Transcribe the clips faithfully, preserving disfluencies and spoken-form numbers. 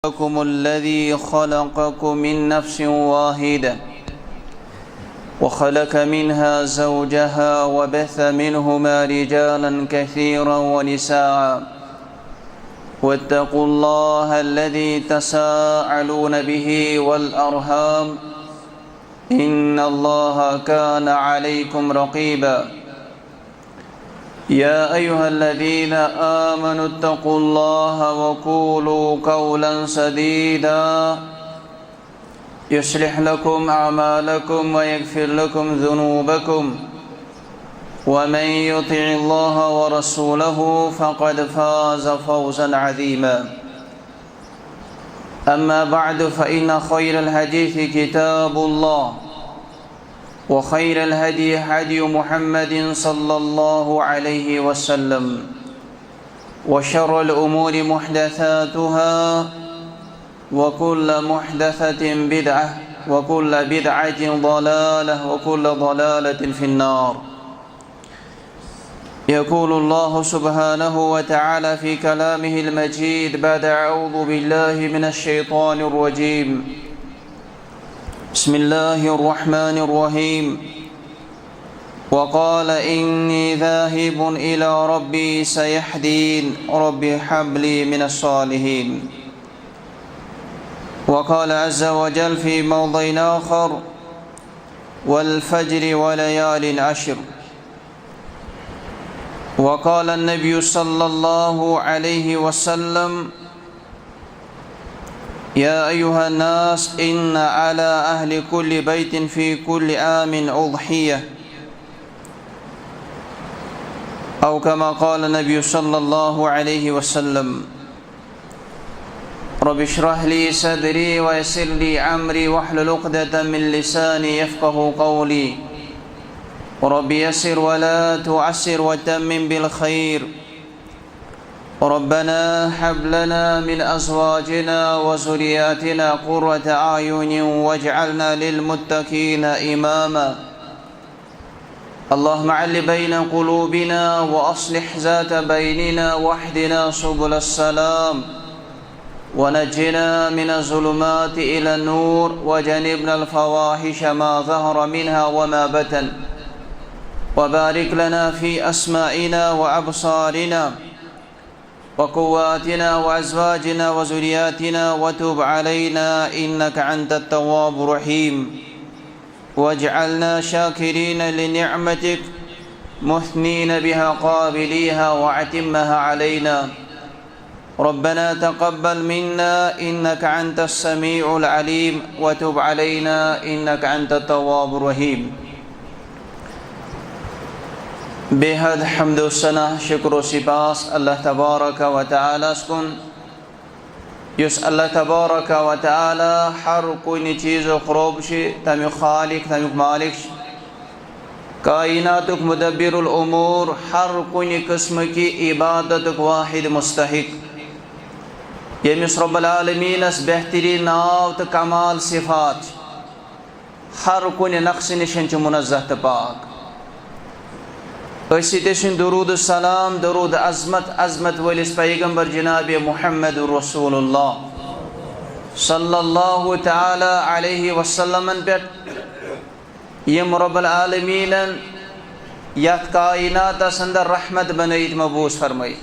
ربكم الذي خلقكم من نفس واحدة وخلق منها زوجها وبث منهما رجالا كثيرا ونساء واتقوا الله الذي تساءلون به والأرحام إن الله كان عليكم رقيبا. يا أيها الذين آمنوا اتقوا الله وقولوا قولا سديدا يصلح لكم أعمالكم ويغفر لكم ذنوبكم ومن يطع الله ورسوله فقد فاز فوزا عظيما. أما بعد، فإن خير الحديث كتاب الله، وخير الهدي هدي محمد صلى الله عليه وسلم، وشر الأمور محدثاتها، وكل محدثة بدعة، وكل بدعة ضلالة، وكل ضلالة في النار. يقول الله سبحانه وتعالى في كلامه المجيد بعد أعوذ بالله من الشيطان الرجيم. بسم الله الرحمن الرحيم. وقال إني ذاهب إلى ربي سيهدين. رب هب لي من الصالحين. وقال عز وجل في موضع آخر: والفجر وليال عشر. وقال النبي صلى الله عليه وسلم: يا أيها الناس إن على أهل كل بيت في كل عام أضحية. أو كما قال النبي صلى الله عليه وسلم. رب اشرح لي صدري ويسر لي أمري واحلل عقدة من لساني يفقه قولي. رب يسر ولا تعسر وتمم بالخير. ربنا هب لنا من أزواجنا وذرياتنا قرة أعين واجعلنا للمتقين إماما. اللهم علّ بين قلوبنا وأصلح ذات بيننا واهدنا سبل السلام ونجنا من الظلمات إلى النور وجنبنا الفواحش ما ظهر منها وما بطن وبارك لنا في أسماعنا وأبصارنا وقواتنا وأزواجنا وذرياتنا وتب علينا إنك أنت التواب الرحيم. واجعلنا شاكرين لنعمتك مثنين بها قابليها وأتمها علينا. ربنا تقبل منا إنك أنت السميع العليم وتب علينا إنك أنت التواب الرحيم. بے حد حمد و ثنا، شکر و سپاس اللہ تبارک و تعالیٰ ہس کُن، یُس اللہ تبارک و تعالیٰ ہر کُنہِ چیٖزُک رۄب چھُ، تَمیُک خالق، تَمیُک مالک چھُ، کائناتُک مدبر الامور، ہر کُنہِ قٕسمہٕ کہِ عبادتُک واحد مستحق، ییٚمِس رب العالمینس بہتریٖن ناو تہٕ کمال صفات چھِ۔ ہر کُنہِ نقصہٕ نِش چھُ منزہ تہٕ پاک۔ أسۍ چھِ تٔمۍ سُنٛد درود و سلام، درود عظمت، عظمت وٲلِس پیغمبر جناب محمد رسول اللہ صلی اللہ تعالیٰ علیہ وسلمن پٮ۪ٹھ، یِم رب العالمینن یتھ کائناتس اندر رحمت بنٲیِتھ مبعوث فرمٲے،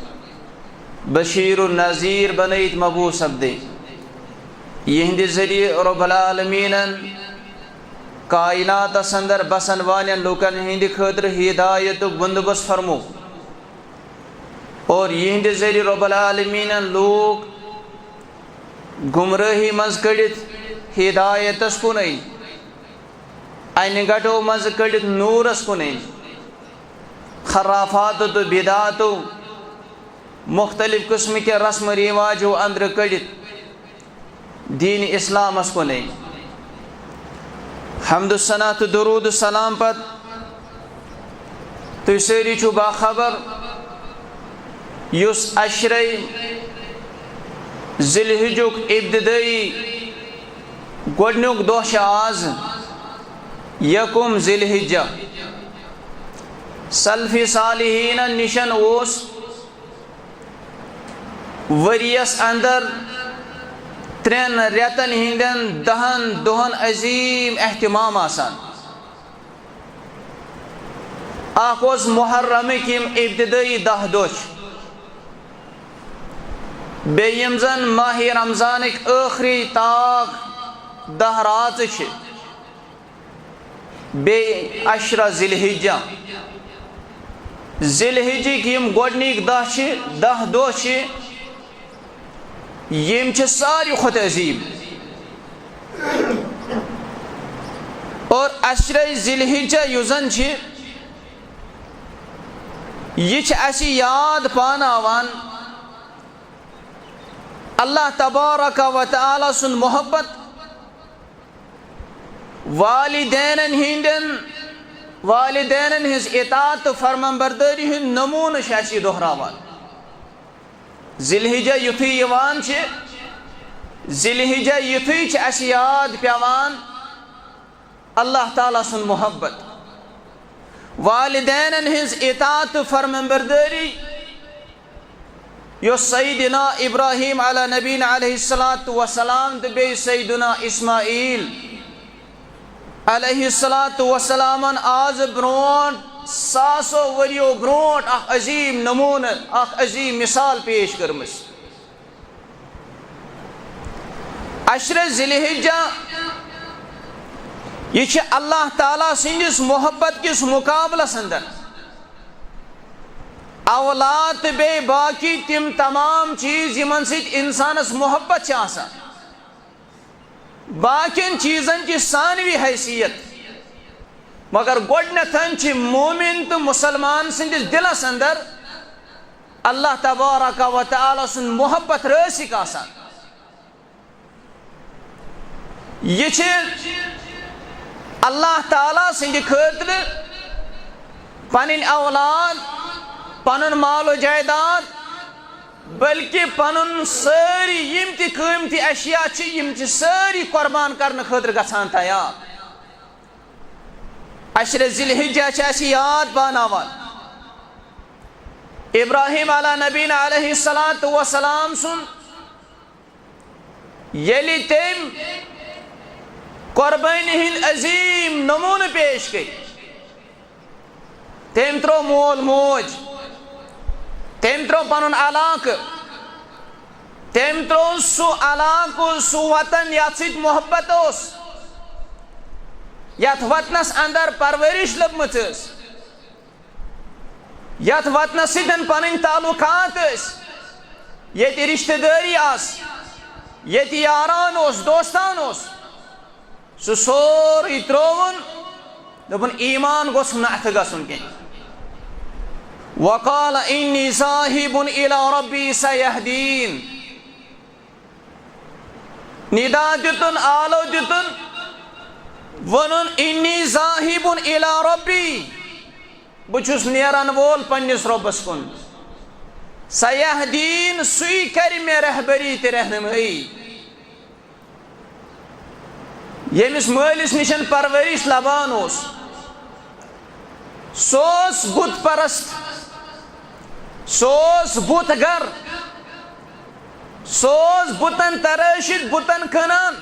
بشیر و نذیر بنٲیِتھ مبعوث سپدے۔ یِہنٛدِ ذٔریعہٕ رب العالمینن کائناتس اندر بسن والٮ۪ن لوٗکن ہٕنٛدِ خٲطرٕ ہدایتُک بندوبست فرمو۔ اور یِہنٛدِ ذٔریعہٕ رب العالمینن لوٗکھ گمرٲہی منٛز کٔڑِتھ ہدایتس کُن أنۍ، انہِ گٹو منٛز کٔڑِتھ نورس کُن أنۍ، خرافاتو تہٕ بدعاتو، مختلف قسم کہِ رسم رواجو اندرٕ کٔڑِتھ دین اسلامس کُن أنۍ۔ حمد و ثنا تہٕ درود و سلام پتہٕ تُہۍ سٲری چھِو باخبر، یُس عشرے ذی الحجُک ابتدٲئی گۄڈٕنیُک دۄہ چھُ آز، یکم ذی الحجہ۔ سلف صالحینن نِشن اوس ؤریس اندر ترٛٮ۪ن رٮ۪تن ہٕنٛدٮ۪ن دَہن دۄہن عظیٖم اہتمام آسان۔ اکھ اوس محرمٕکۍ یِم ابتدٲیی دَہ دۄہ چھِ، بیٚیہِ یِم زن ماہِ رمضانٕکۍ ٲخری تاک دَہ راتہٕ چھِ، بیٚیہِ عشرہ ذی الحجہ۔ ذی الحجٕکۍ یِم گۄڈٕنِکۍ دَہ چھِ، دَہ دۄہ چھِ، یِم چھِ ساروی کھۄتہٕ عظیٖم۔ اور عشرہ ذی الحجہ یُس زن چھِ، یہِ چھِ اَسہِ یاد پاناوان اللہ تبارک و تعالیٰ سُنٛد محبت، والدینن ہٕنٛدٮ۪ن، والدینن ہٕنٛز اطاعت تہٕ فرمانبردٲری ہُنٛد نموٗنہٕ چھِ اَسہِ یہِ دۄہراوان۔ ذی الحجہ یُتھُے یِوان چھِ، ذی الحجہ یُتھُے چھِ اَسہِ یاد پٮ۪وان اللہ تعالیٰ سُنٛد محبت، والدینن ہٕنٛز اطاعت تہٕ فرمانبردٲری، یۄس سیدنا ابراہیم علی نبینا علیہ الصلوۃ والسلام تہٕ بیٚیہِ سیدنا اسماعیل علیہ الصلوۃ والسلامن آز برونٛٹھ ساسو ؤریو برونٛٹھ اکھ عظیٖم نموٗنہٕ، اکھ عظیٖم مثال پیش کٔرمٕژ۔ عشرہ ذی الحجہ، یہِ چھِ اللہ تعالیٰ سٕنٛدِس محبت کِس مقابلس اندر اولاد تہٕ بیٚیہِ باقی تِم تمام چیٖز یِمن سۭتۍ انسانس محبت چھِ آسان، باقین چیٖزن چھِ ثانوی حیثیت، مگر گۄڈٕنیتھن چھِ مومن تہٕ مسلمان سٕنٛدِس دِلس اندر اللہ تبارک و تعالیٰ سُنٛد محبت رٲسِک آسان۔ یہِ چھِ اللہ تعالیٰ سٕنٛدِ خٲطرٕ پنٕنۍ اولاد، پنُن مال و جائیداد، بلکہِ پنُن سٲری یِم تہِ قۭمتی اشیاء چھِ، یِم چھِ سٲری قربان کرنہٕ خٲطرٕ گژھان تیار۔ عشرِ ذی الحجہ چھِ اَسہِ یاد پاناوان ابراہیم علی نبینا علیہ الصلوۃ والسلام سُنٛد، ییٚلہِ تٔمۍ قۄربٲنی ہٕنٛدۍ عظیٖم نموٗنہٕ پیش کٔرۍ۔ تٔمۍ ترٛوو مول موج، تٔمۍ ترٛوو پنُن علاقہٕ، تٔمۍ ترٛوو سُہ علاقہٕ، سُہ وطن یتھ سۭتۍ محبت اوس، یتھ وطنس اندر پرورش لٔبمٕژ ٲس، یتھ وطنس سۭتۍ پنٕنۍ تعلقات ٲسۍ، ییٚتہِ رشتہٕ دٲری آسہٕ، ییٚتہِ یاران اوس، دوستان اوس۔ سُہ سورُے ترٛووُن، دوٚپُن، ایمان گوٚژھ نہٕ اَتھٕ گژھُن کینٛہہ۔ وقال انی ذاہب الی ربی سیہدین۔ ندا دیُتُن، آلو دیُتُن، ووٚنُن، انی ذاہب الی ربی، بہٕ چھُس نیرن وول پننِس رۄبس کُن۔ سیہدین، سُے کرِ مےٚ رہبری تہٕ رہنمٲیی۔ ییٚمِس مٲلِس نِش پرورش لبان اوس، سُہ اوس بُت پرست، سُہ اوس بُت گر، سُہ اوس بُتن ترٲشِتھ، بُتن کٕنان۔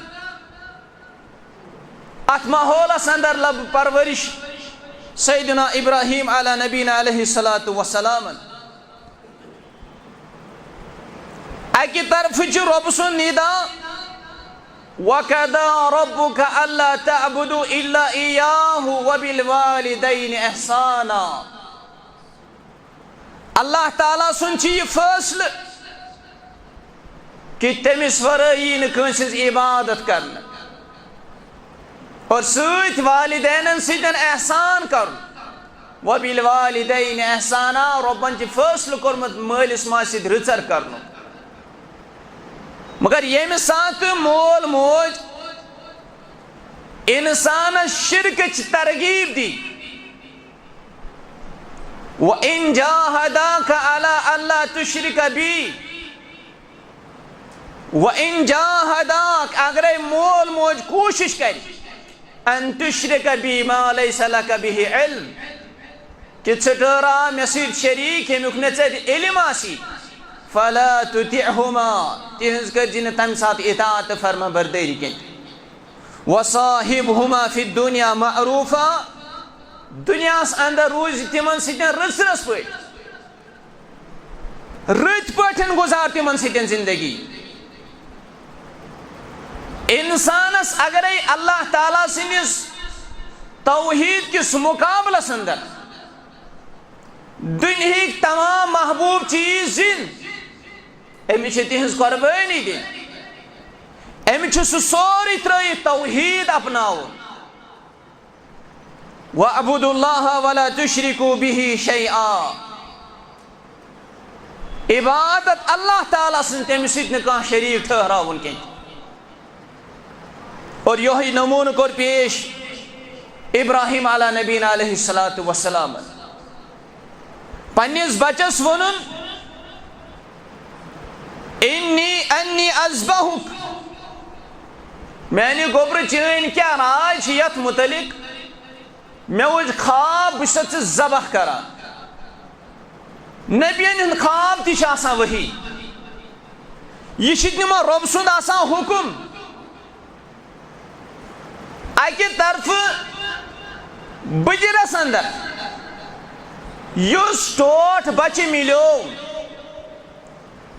اتھ ماحولس اندر لب پرورش سیدنا ابراہیم علی نبینا علیہ الصلوۃ والسلام۔ اکہِ طرفہٕ چھُ رۄب سُنٛد ندا، وقضی ربک الا تعبدوا الا ایاہ وبالوالدین احسانا۔ اللہ تعالیٰ سُنٛد چھُ یہِ فٲصلہٕ کہِ تٔمِس ورٲے یی نہٕ کٲنٛسہِ ہٕنٛز عبادت کرنہٕ۔ اور سۭتۍ والدینن سۭتۍ احسان کرُن۔ وبالوالدین احسانا، رۄبن چھُ فٲصلہٕ کوٚرمُت مٲلِس ماجہِ سۭتۍ رٕژر کرنُک۔ مگر ییٚمہِ ساتہٕ مول موج انسانس شرکٕچ ترغیب دی، وَإِن جَاهَدَاكَ عَلَىٰ أَلَّا تُشْرِكَ بِي، وَإِن جَاهَدَاكَ، اگرے مول موج کوٗشِش کرِ، أَن تُشْرِكَ بِي مَا لَيْسَ لَكَ بِهِ عِلْم، کہِ ژٕ ٹٲرا مےٚ سۭتۍ شریٖک ییٚمیُک نہٕ ژےٚ علم آسی، فلا تطعهما، تِہنٛز کٔرزِ نہٕ تمہِ ساتہٕ اطاعت تہٕ فرما بردٲری کینٛہہ۔ وصاحبهما في الدنيا معروفا، دُنیاہس اندر روٗزِ تِمن سۭتۍ رٕژ رٕژ پٲٹھۍ، رٕتۍ پٲٹھۍ گُزار تِمن سۭتۍ زندگی۔ انسانس اگرے اللہ تعالیٰ سٕنٛدِس توحید کِس مقابلس اندر دُنیہٕکۍ تمام محبوب چیٖز دِنۍ، أمِس چھِ تِہنٛز قۄربٲنی دِنۍ، أمِس چھُ سُہ سورُے ترٲیِتھ توحید اپناوُن۔ وَاعْبُدُوا اللَّهَ وَلَا تُشْرِكُوا بِهِ شَيْئًا۔ عبادت اللہ تعالیٰ سٕنٛز، تٔمِس سۭتۍ نہٕ کانٛہہ شریٖک ٹھٔہراوُن کینٛہہ۔ اور یِہوٚے نموٗنہٕ کوٚر پیش ابراہیم علیٰ نبینا علیہ الصلوۃ والسلام۔ پننِس بچس ووٚنُن، "انی انی اذبحک"، میانہِ گوٚبرٕ، چٲنۍ کیٛاہ راے چھِ یتھ متعلق؟ مےٚ وُچھ خواب، بہٕ چھُسَتھ ژٕ ذبح کران۔ نبین ہُنٛد خواب تہِ چھُ آسان وحی۔ یہِ چھُ نہٕ یِمن رۄب سُنٛد آسان حُکُم۔ اکہِ طرفہٕ بُجرس اندر یُس ٹوٹھ بچہِ مِلیو،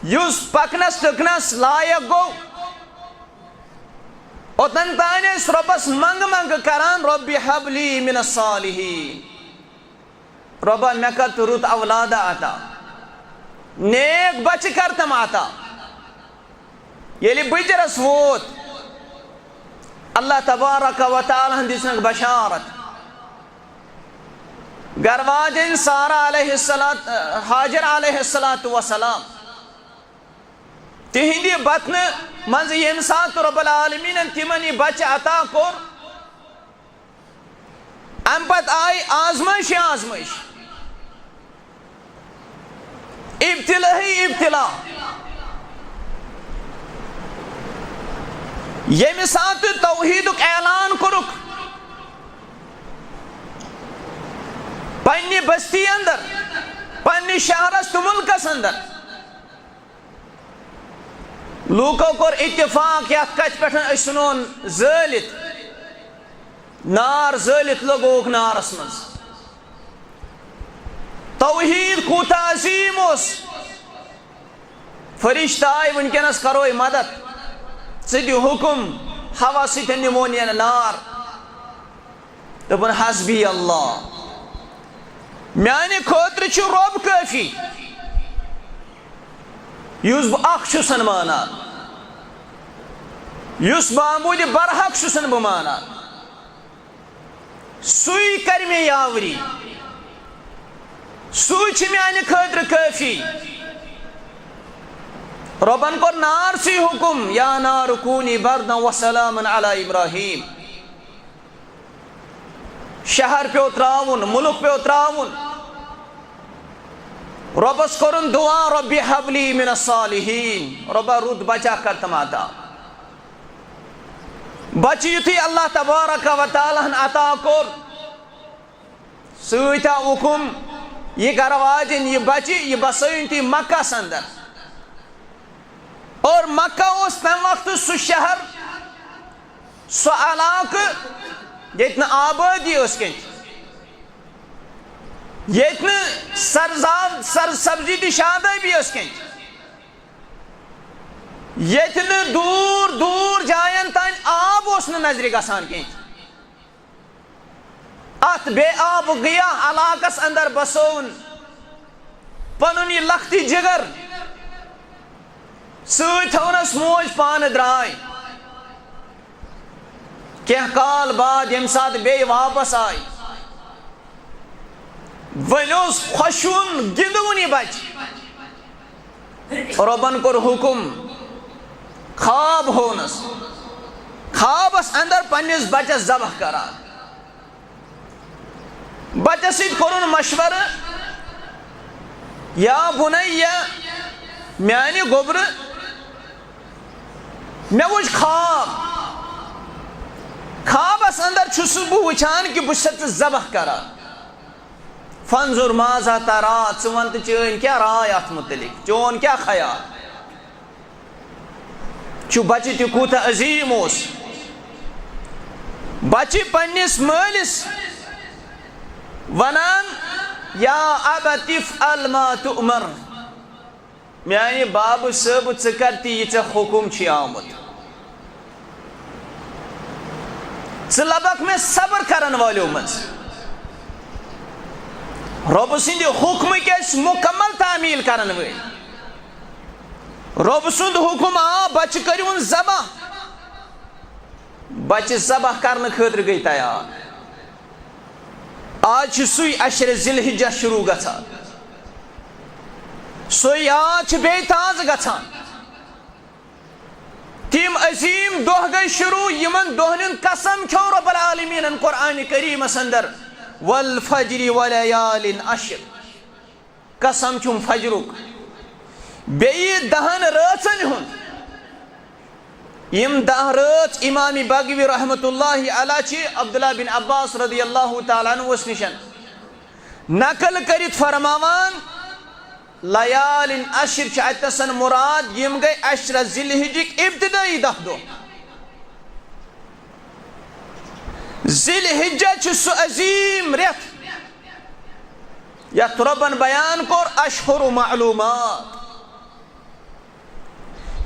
یُس پکنس ٹکنس لایق گوٚو، اوٚتن تانۍ ٲسۍ رۄبس منٛگہٕ منٛگہٕ کران، "رب ہب لی من الصالحین"، رۄبا، مےٚ کر تہٕ رُت اولادہ عطا، نیک بچہِ کر تم عطا۔ ییٚلہِ بُجرس ووت، اللہ تبارک و تعالیٰ ہن دِژنکھ بشارت۔ گرواجن سارہ علیہ الصلوۃ، ہاجر علیہ الصلوۃ والسلام، تِہنٛدِ بطنہٕ منٛزٕ ییٚمہِ ساتہٕ رب العالمینن تِمن یہِ بچہِ عطا کوٚر، امہِ پتہٕ آیہِ آزمٲیشی آزمٲیش، ابتلٲہی ابتلا۔ ییٚمہِ ساتہٕ توحیدُک اعلان کوٚرُکھ پننہِ بستی اندر، پننہِ شہرس تہٕ مُلکس اندر، لوٗکو کوٚر اتفاق یتھ کتھِ پٮ۪ٹھ أسۍ ژھٕنون زٲلِتھ، نار زٲلِتھ لگووُکھ نارس منٛز۔ توحید کوٗتاہ عظیم اوس۔ فرشتہٕ آے، وٕنکیٚنس کروے مدد، ژٕ دِ حُکم، ہوا سۭتۍ نِمون یہِ نار۔ دوٚپُن، "حسبی اللہ، میانہِ خٲطرٕ چھُ رۄب کٲفی، یُس بہٕ اکھ چھُسن مانان، یُس معبوٗدِ برحق چھُسن بہٕ مانان، سُے کرِ مےٚ یاوری، سُے چھُ میانہِ خٲطرٕ کٲفی۔" رۄبن کوٚر نار سٕے حُکم، "یا نار کونی بردا و سلاما علی ابراہیم۔" شہر پیوٚو تراوُن، مُلک پیوٚو تراوُن۔ رۄبس کوٚرُن دُعا، "رب ہب لی من الصالحین"، رۄبا، رُت بچہ کر تم عطا۔ بچہِ یُتھُے اللہ تبارک و تعالیٰ ہن عطا کوٚر، سۭتۍ آو حُکم، یہِ گرٕ واجِنۍ، یہِ بچہِ، یہِ بسٲیِن تُہۍ مکس اندر۔ اور مکہ اوس تمہِ وقتہٕ سُہ شہر، سُہ علاقہٕ، ییٚتہِ نہٕ آبٲدی ٲس کینٛہہ، ییٚتہِ نہٕ سرزاب، سرسبزی تہٕ شادٲبی ٲس کینٛہہ، ییٚتہِ نہٕ دوٗر دوٗر جاین تام آب اوس نہٕ نظرِ گژھان کینٛہہ۔ اتھ بے آب گیا علاقس اندر بسووُن پنُن یہِ لختی جگر۔ سۭتۍ تھٲونس موج پانہٕ درٛاے۔ کینٛہہ کال بعد ییٚمہِ ساتہٕ بیٚیہِ واپس آے، وۄنۍ اوس خۄشوُن گِنٛدوُن یہِ بچہِ۔ رۄبن کوٚر حُکم، خواب ہوونس، خوابس اندر پننِس بچس ذبح کران۔ بچس سۭتۍ کوٚرُن مشورٕ، "یا بُنَیَّ، میانہِ گوٚبرٕ، مےٚ وُچھ خواب، خوابس اندر چھُس بہٕ وُچھان کہِ بہٕ چھُسَتھ ژٕ ذبح کران۔" فانظر ماذا ترى، ژٕ وَن تہٕ چٲنۍ کیٛاہ راے اَتھ مُتعلِق، چون کیٛاہ خیال چھُ؟ بَچہِ تہِ کوٗتاہ عظیٖم اوس۔ بَچہِ پنٛنِس مٲلِس وَنان، یا ابت افعل ما تؤمر، میانہِ بابہٕ صٲبہٕ، ژٕ کر تہِ یہِ ژےٚ حُکُم چھُے آمُت۔ ژٕ لبکھ مےٚ صبر کرن والیو منٛز۔ رۄبہٕ سٕنٛدِ حُکمٕکۍ ٲسۍ مُکمل تعمیٖل کرن وٲلۍ۔ رۄبہٕ سُنٛد حُکُم آو، بچہِ کٔرِوُن ذبح۔ بچہِ ذبح کرنہٕ خٲطرٕ گٔے تیار۔ آز چھُ سُے عشرِ ذی الحجہ شروع گژھان۔ سُے آز چھُ بیٚیہِ تازٕ گژھان۔ تِم عظیٖم دۄہ گٔے شروع، یِمن دۄہن ہُنٛد قسم کھیوٚو رب العالمیٖنن قرآنِ کریٖمس اندر، "والفجر وليال عشر"۔ قسم چھُم فجرُک، بیٚیہِ دَہَن رٲژَن ہُنٛد۔ یِم دَہ رٲژ امام بغوی رحمتہ اللہ علیہ چھِ عبداللہ بن عباس رضی اللہ تعالیٰ عنہس نِش نقل کٔرِتھ فرماوان، لیال عشر چھِ اَتہِ تھَسَن مُراد، یِم گٔے عشرِ ذی الحجٕکۍ ابتدٲیی دَہ دۄہ۔ ذی الحجہ چھُ سُہ عظیٖم رٮ۪تھ یتھ رۄبن بیان کوٚر اشہر معلومات۔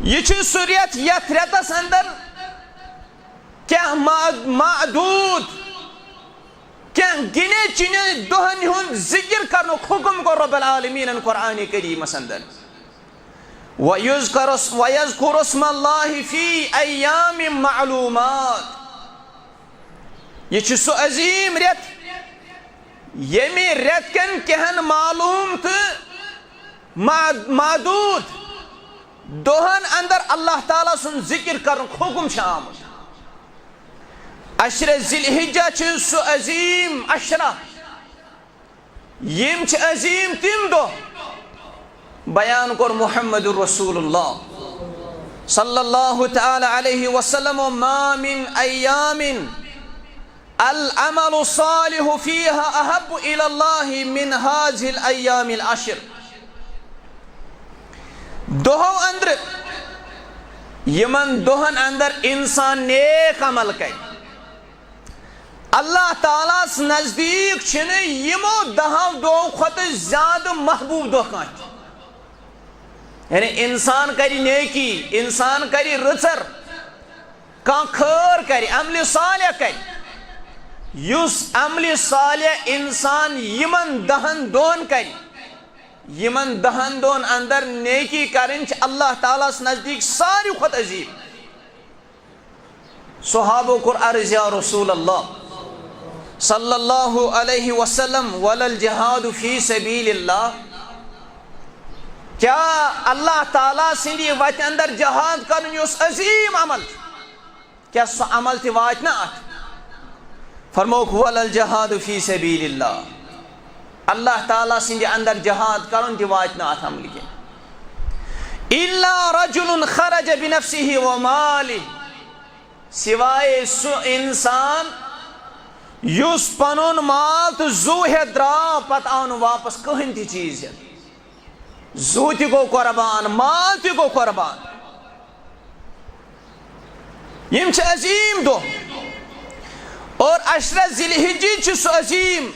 یہِ چھُ سُہ رٮ۪تھ یتھ رٮ۪تس اندر کینٛہہ مع-، معدود، کینٛہہ گِنے چُنے دۄہن ہُنٛد ذکر کرنُک حکم کوٚر رب العالمیٖنن قرآنِ کریٖمس اندر۔ وَيُذْكَرُ اس-، وَيَذْكُرُ اسْمَ اللَّهِ فِي أَيَّامٍ مَّعْلُومَاتٍ۔ یہِ چھُ سُہ عظیٖم رٮ۪تھ، ییٚمہِ رٮ۪تھ کٮ۪ن کینٛہَن معلوٗم تہٕ مع-، معدوٗد دۄہَن اندر اللہ تعالیٰ سُنٛد ذِکِر کرنُک حُکُم چھُ آمُت۔ عشرِ ذی الحجہ چھُ سُہ عظیٖم عشرہ، یِم چھِ عظیٖم تِم دۄہ، بیان کوٚر محمد رسول اللہ صلی اللہ تعالیٰ علیہ وسلم، "ما من ایام العمل الصالح فیہا احب الی اللہ من ہذہ الایام العشر"۔ دۄہو اندر، یِمن دۄہن اندر انسان نیک عمل کرِ، اللہ تعالیٰ ہس نزدیٖک چھِنہٕ یِمو دَہو دۄہو کھۄتہٕ زیادٕ محبوٗب دۄہ کانٛہہ تہِ۔ یعنی انسان کرِ نیکی، انسان کرِ رٕژر، کانٛہہ خٲر کرِ، عملِ صالح کرِ۔ یُس عملِ صالح انسان یِمن دَہن دۄہن کرِ، یِمن دَہن دۄہن اندر نیکی کرٕنۍ چھِ اللہ تعالیٰ ہس نزدیٖک ساروی کھۄتہٕ عظیٖم۔ صحابو کوٚر عرض، یا رسول اللہ صلی اللہ علیہ وسلم، "ولا الجہاد فی سبیل اللہ"، کیا اللہ تعالیٰ سٕنٛدِ وتہِ اندر جہاد کرُن یُس عظیٖم عمل چھُ، کیا سُہ عمل تہِ واتہِ نہ اتھ؟ فرمووُکھ، "ولا الجہاد فی سبیل اللہ"۔ اللہ تعالیٰ سٕنٛدِ اندر جہاد کرُن تہِ واتہِ نہٕ اتھ عملہِ کینٛہہ۔ "الا رجل خرج بنفسہ و مالہ"، سوائے سُہ انسان یُس پنُن مال تہٕ زُو ہٮ۪تھ درٛاو، پتہٕ آو نہٕ واپس کٕہٕنۍ تہِ چیٖز ہٮ۪تھ۔ زُو تہِ گوٚو قربان، مال تہِ گوٚو قربان۔ یِم چھِ عظیٖم دۄہ۔ اور عشرہ ذی الحجہ چھُ سُہ عظیٖم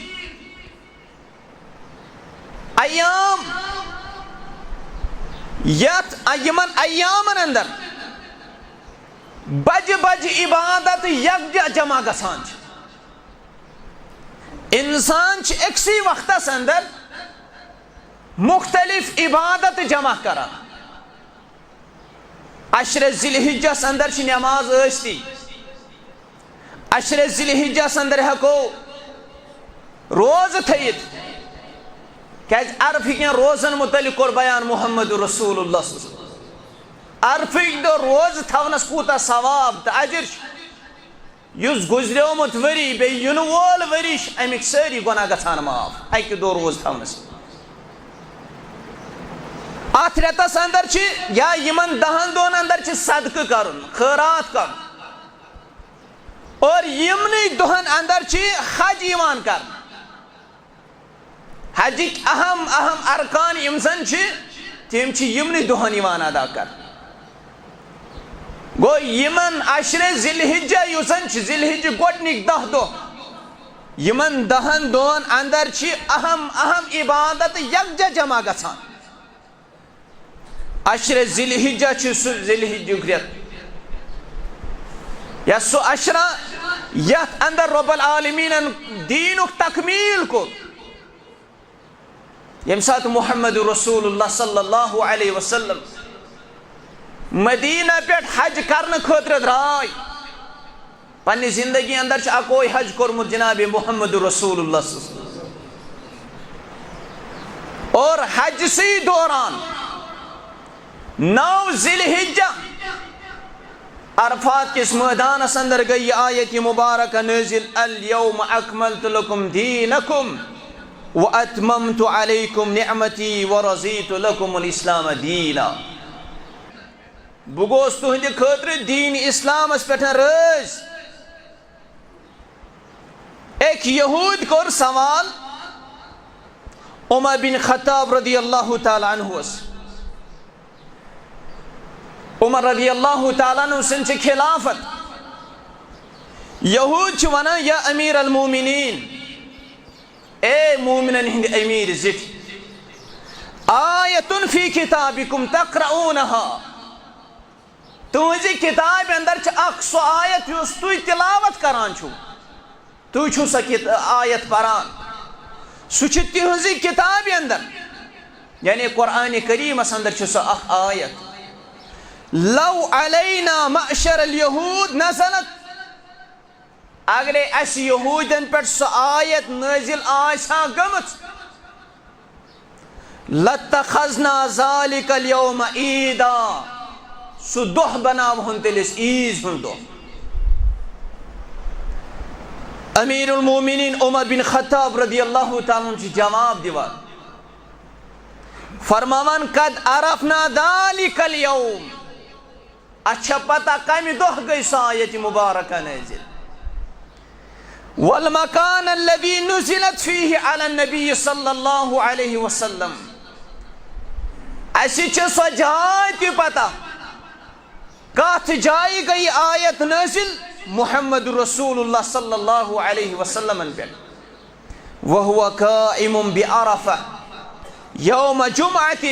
ایام، یتھ، یِمن ایامن اندر بجہِ بجہِ عبادت یکجا جمع گژھان چھِ۔ انسان چھِ أکسٕے وقتس اندر مختلف عبادت جمع کران۔ عشرِ ذی الحجس اندر چھِ نماز ٲستی، عشرِ ذی الحجس اندر ہٮ۪کو روزٕ تھٲیِتھ، کیازِ عرفہٕ کٮ۪ن روزن متعلق کوٚر بیان محمد رسول اللہ صلی اللہ علیہ وسلم۔ عرفٕکۍ دۄہ روزٕ تھاونس کوٗتاہ ثواب تہٕ اجر چھُ۔ یُس گُزریومُت ؤری بیٚیہِ یِنہٕ وول ؤری چھُ، اَمِکۍ سٲری گۄناہ گژھان معاف اَکہِ دۄہ روزٕ تھاونہٕ سۭتۍ۔ اَتھ رٮ۪تَس اندر چھِ یا یِمَن دَہَن دۄہَن اندر چھِ صدقہٕ کَرُن، خٲرات کَرُن، اور یِمنٕے دۄہَن اندر چھِ حج یِوان کَرنہٕ۔ حجٕکۍ اہم اہم ارکان یِم زن چھِ، تِم چھِ یِمنٕے دۄہن یِوان ادا کرنہٕ۔ گوٚو، یِمن عشرِ ذی الحجہ، یُس زن چھِ ذی الحجٕکۍ گۄڈٕنِکۍ دَہ دۄہ، یِمن دَہن دۄہن اندر چھِ اہم اہم عبادت یکجا جمع گژھان۔ عشرِ ذی الحجہ چھُ سُہ ذی الحجُک رٮ۪تھ، یا سُہ عشرہ، یتھ اندر رب العالمینن دیٖنُک تکمیٖل کوٚر، ییٚمہِ ساتہٕ محمد رسول اللہ صلی اللہ علیہ وسلم مدینہ پٮ۪ٹھ حج کرنہٕ خٲطرٕ درٛاے۔ پننہِ زندگی اندر چھُ اکوے حج کوٚرمُت جناب محمد رسول اللہ صلی اللہ علیہ وسلم۔ اور حج سی دوران نو ذی الحجہ عرفات کِس مٲدانس اندر گٔے یہِ آیت مبارکہ نٲزِل، الیوم اکملت لکم دینکم واتممت علیکم نعمتی ورضیت لکم الاسلام دینا۔ بہٕ گوس تُہنٛدِ خٲطرٕ دیٖن اسلامس پٮ۪ٹھ رٲضۍ۔ أکۍ یہوٗدۍ کوٚر سوال عمر بن خطاب رضی اللہ تعالیٰ عنہس۔ عمر رضی اللہ تعالیٰ عنہ سٕنٛز چھِ خلافت۔ یہوٗدۍ چھِ ونان، یا امیر المومنین، اے مومنن ہٕنٛدۍ امیر زِٹھۍ، آیتن فی کتابکم تقرؤونہا، تُہنٛزِ کتابہِ اندر چھِ اکھ سۄ آیت یُس تُہۍ تلاوت کران چھِو، تُہۍ چھِو سۄ کت-، آیت پران، سُہ چھُ تِہنٛزِ کتابہِ اندر، یعنی قرآن کریمس اندر چھِ سۄ اکھ آیت۔ لو علینا معشر الیہود نزلت، اگرے اسہِ یہودین پٮ۪ٹھ سۄ آیت نٲزِل آسہِ ہا گٔمٕژ، لاتخذنا ذلک الیوم عیدا، سُہ دۄہ بناوہون تیٚلہِ أسۍ عیٖد ہُنٛد دۄہ۔ امیر المومنین عمر بن خطاب رضی اللہ تعالیٰ عنہ چھُ جواب دِوان، فرماوان، قد عرفنا ذلک الیوم، اَسہِ چھےٚ پتہ کمہِ دۄہ گٔے سۄ آیت مبارکہ نٲزِل۔ والمکان الذی نزلت فیہ علی النبی صلی اللہ علیہ وسلم۔ اَسہِ چھِ سۄ جاے تہِ پتہ، کتھ جایہِ گٔے آیت نٲزِل محمد رسول اللہ صلی اللہ علیہ وسلمن پٮ۪ٹھ۔ وہو قائم بعرفہ یوم جمعۃ،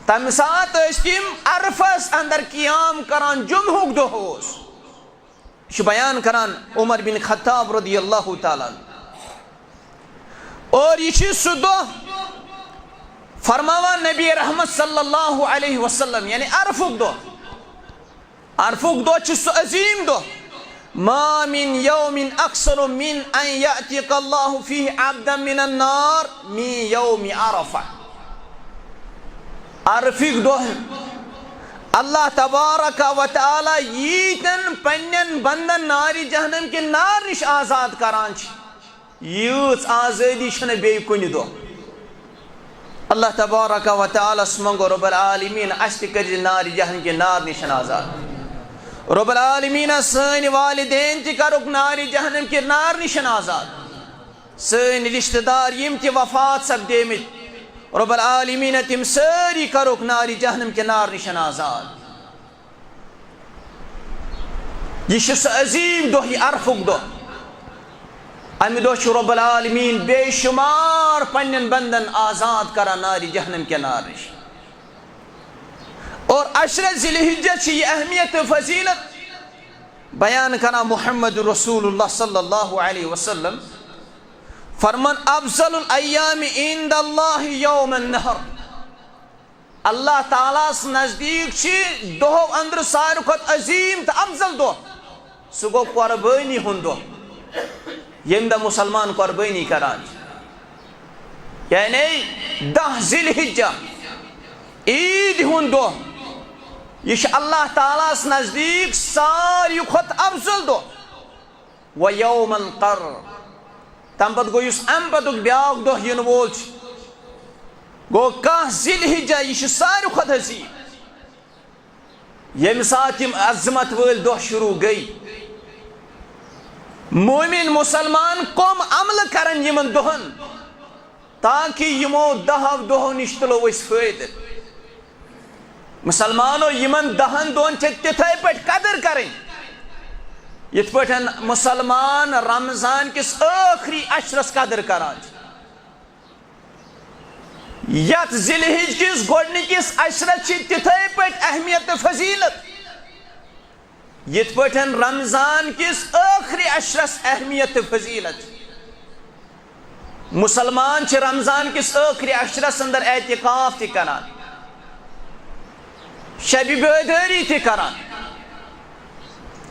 تمہِ ساتہٕ ٲسۍ تِم عرفس اندر قیام کران، جمعہُک دۄہ اوس۔ یہِ چھُ بیان کران عمر بن خطاب رضی اللہ تعالیٰ عنہ۔ اور یہِ چھُ سُہ دۄہ فرماوان نبی رحمت صلی اللہ علیہ وسلم، یعنی عرفُک دۄہ۔ عرفُک دۄہ چھُ سُہ عظیٖم دۄہ۔ ما من یوم اکثر من ان یعتق اللہ فیہ عبدا من النار من یوم عرفہ۔ عرفٕکۍ دۄہ اللہ تبارک و تعالیٰ ییٖتٮ۪ن پننٮ۪ن بندن نارِ جہنم کہِ نار نِش آزاد کران چھِ، ییٖژ آزٲدی چھنہٕ بیٚیہِ کُنہِ دۄہ۔ اللہ تبارک و تعالیٰ ہس منٛگو رب العالمین اسہِ تہِ کٔرزِ نارِ جہنم کہِ نار نِش آزاد۔ رب العالمین سٲنۍ والدین تہِ کرُکھ نارِ جہنم کہِ نار نِش آزاد۔ سٲنۍ رشتہٕ دار یِم تہِ وفات سپدیمٕتۍ، رب العالمین تِم سٲری کرُکھ نارِ جہنم کہِ نار نِش آزاد۔ یہِ چھُ سُہ عظیٖم دۄہ، یہِ عرفُک دۄہ۔ امہِ دۄہ چھُ رب العالمین بے شمار پننٮ۪ن بندن آزاد کران نارِ جہنم کہِ نار نِش۔ اور عشرِ ذی الحجہ چھِ یہِ اہمیت تہٕ فضیلت بیان کران محمد رسول اللہ صلی اللہ علیہ وسلم۔ فرمان، افضل الایام عند اللہ یوم النحر۔ اللہ تعالیٰ ہس نزدیٖک چھِ دۄہو اندرٕ ساروی کھۄتہٕ عظیٖم تہٕ افضل دۄہ، سُہ گوٚو قۄربٲنی ہُنٛد دۄہ، ییٚمہِ دۄہ مُسلمان قۄربٲنی کران چھِ۔ یعنی دَہ ذی الحجہ، عیٖد ہُنٛد دۄہ، یہِ چھُ اللہ تعالیٰ ہس نزدیٖک ساروی کھۄتہٕ افضل دۄہ۔ و یوم القر۔ تَمہِ پتہٕ گوٚو یُس اَمہِ پتُک بیٛاکھ دۄہ یِنہٕ وول چھُ، گوٚو کاہ ذی الحجہ، یہِ چھُ ساروی کھۄتہٕ عظیٖم۔ ییٚمہِ ساتہٕ یِم عظمت وٲلۍ دۄہ شروع گٔے، مومن مسلمان کم عملہٕ کرن یِمن دۄہن؟ تاکہ یِمو دہو دۄہو نِش تُلو أسۍ فٲیدٕ۔ مُسلمانو، یِمن دہن دۄہن چھِ تِتھے پٲٹھۍ قدٕر کرٕنۍ، یِتھ پٲٹھۍ مُسلمان رمضان کِس ٲخری عشرس قدٕر کران چھِ۔ یتھ ذی الحج کِس گۄڈنِکِس عشرس چھِ تِتھے پٲٹھۍ اہمیت تہٕ فضیلت، یِتھ پٲٹھۍ رمضان کِس ٲخری عشرس اہمیت تہٕ فضیلت۔ مُسلمان چھِ رمضان کِس ٲخری عشرس اندر اعتکاف تہِ کران، شبِ بیدٲری تہِ کران،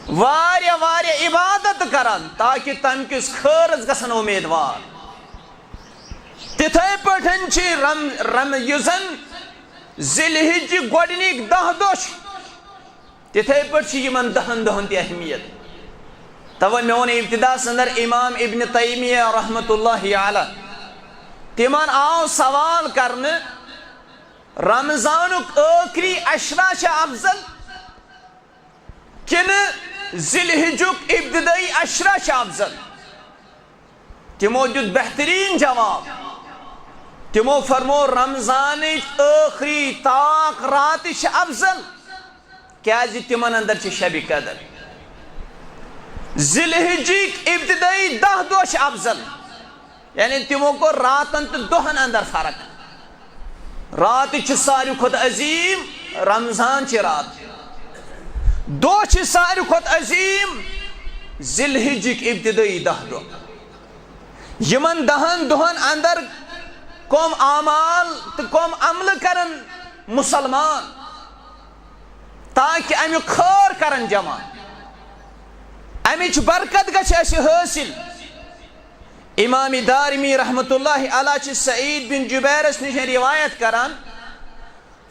واریاہ واریاہ عبادت کران، تاکہ تمہِ کِس خٲرس گژھن اُمیدوار۔ تِتھے پٲٹھۍ چھِ رم-، رم-، یُس زن ذی الحج گۄڈنِکۍ دَہ دۄہ چھِ، تِتھے پٲٹھۍ چھِ یِمن دَہن دۄہن تہِ اہمیت۔ توے مےٚ ووٚن ابتداہس اندر امام ابن تیمیہ رحمتہ اللہ علیہ، تِمن آو سوال کرنہٕ، رمضانُک ٲخری عشرہ چھا افضل کِنہٕ ذی الحجُک ابتدٲئی عشرہ چھا افضل؟ تِمو دیُت بہتریٖن جواب۔ تِمو فرمو، رمضانٕچ ٲخری طاق راتہٕ چھِ افضل، کیازِ تِمن اندر چھِ شبِ قدر۔ ذی الحجٕکۍ ابتدٲئی دَہ دۄہ چھِ افضل، یعنی تِمو کوٚر راتن تہٕ دۄہن اندر فرق۔ راتہٕ چھِ ساروی کھۄتہٕ عظیٖم رمضان چہِ راتہٕ، دۄہ چھِ ساروی کھۄتہٕ عظیٖم ذی الحجٕکۍ ابتدٲئی دَہ دۄہ۔ یِمن دَہن دۄہن اندر کم اعمال تہٕ کم عملہٕ کرن مُسلمان، تاکہ امیُک خٲر کرن جمع، امِچ برکت گژھِ اسہِ حٲصِل۔ امام دارمی رحمتہ اللہ علیہ چھِ سعید بن جبیرس نِش روایت کران،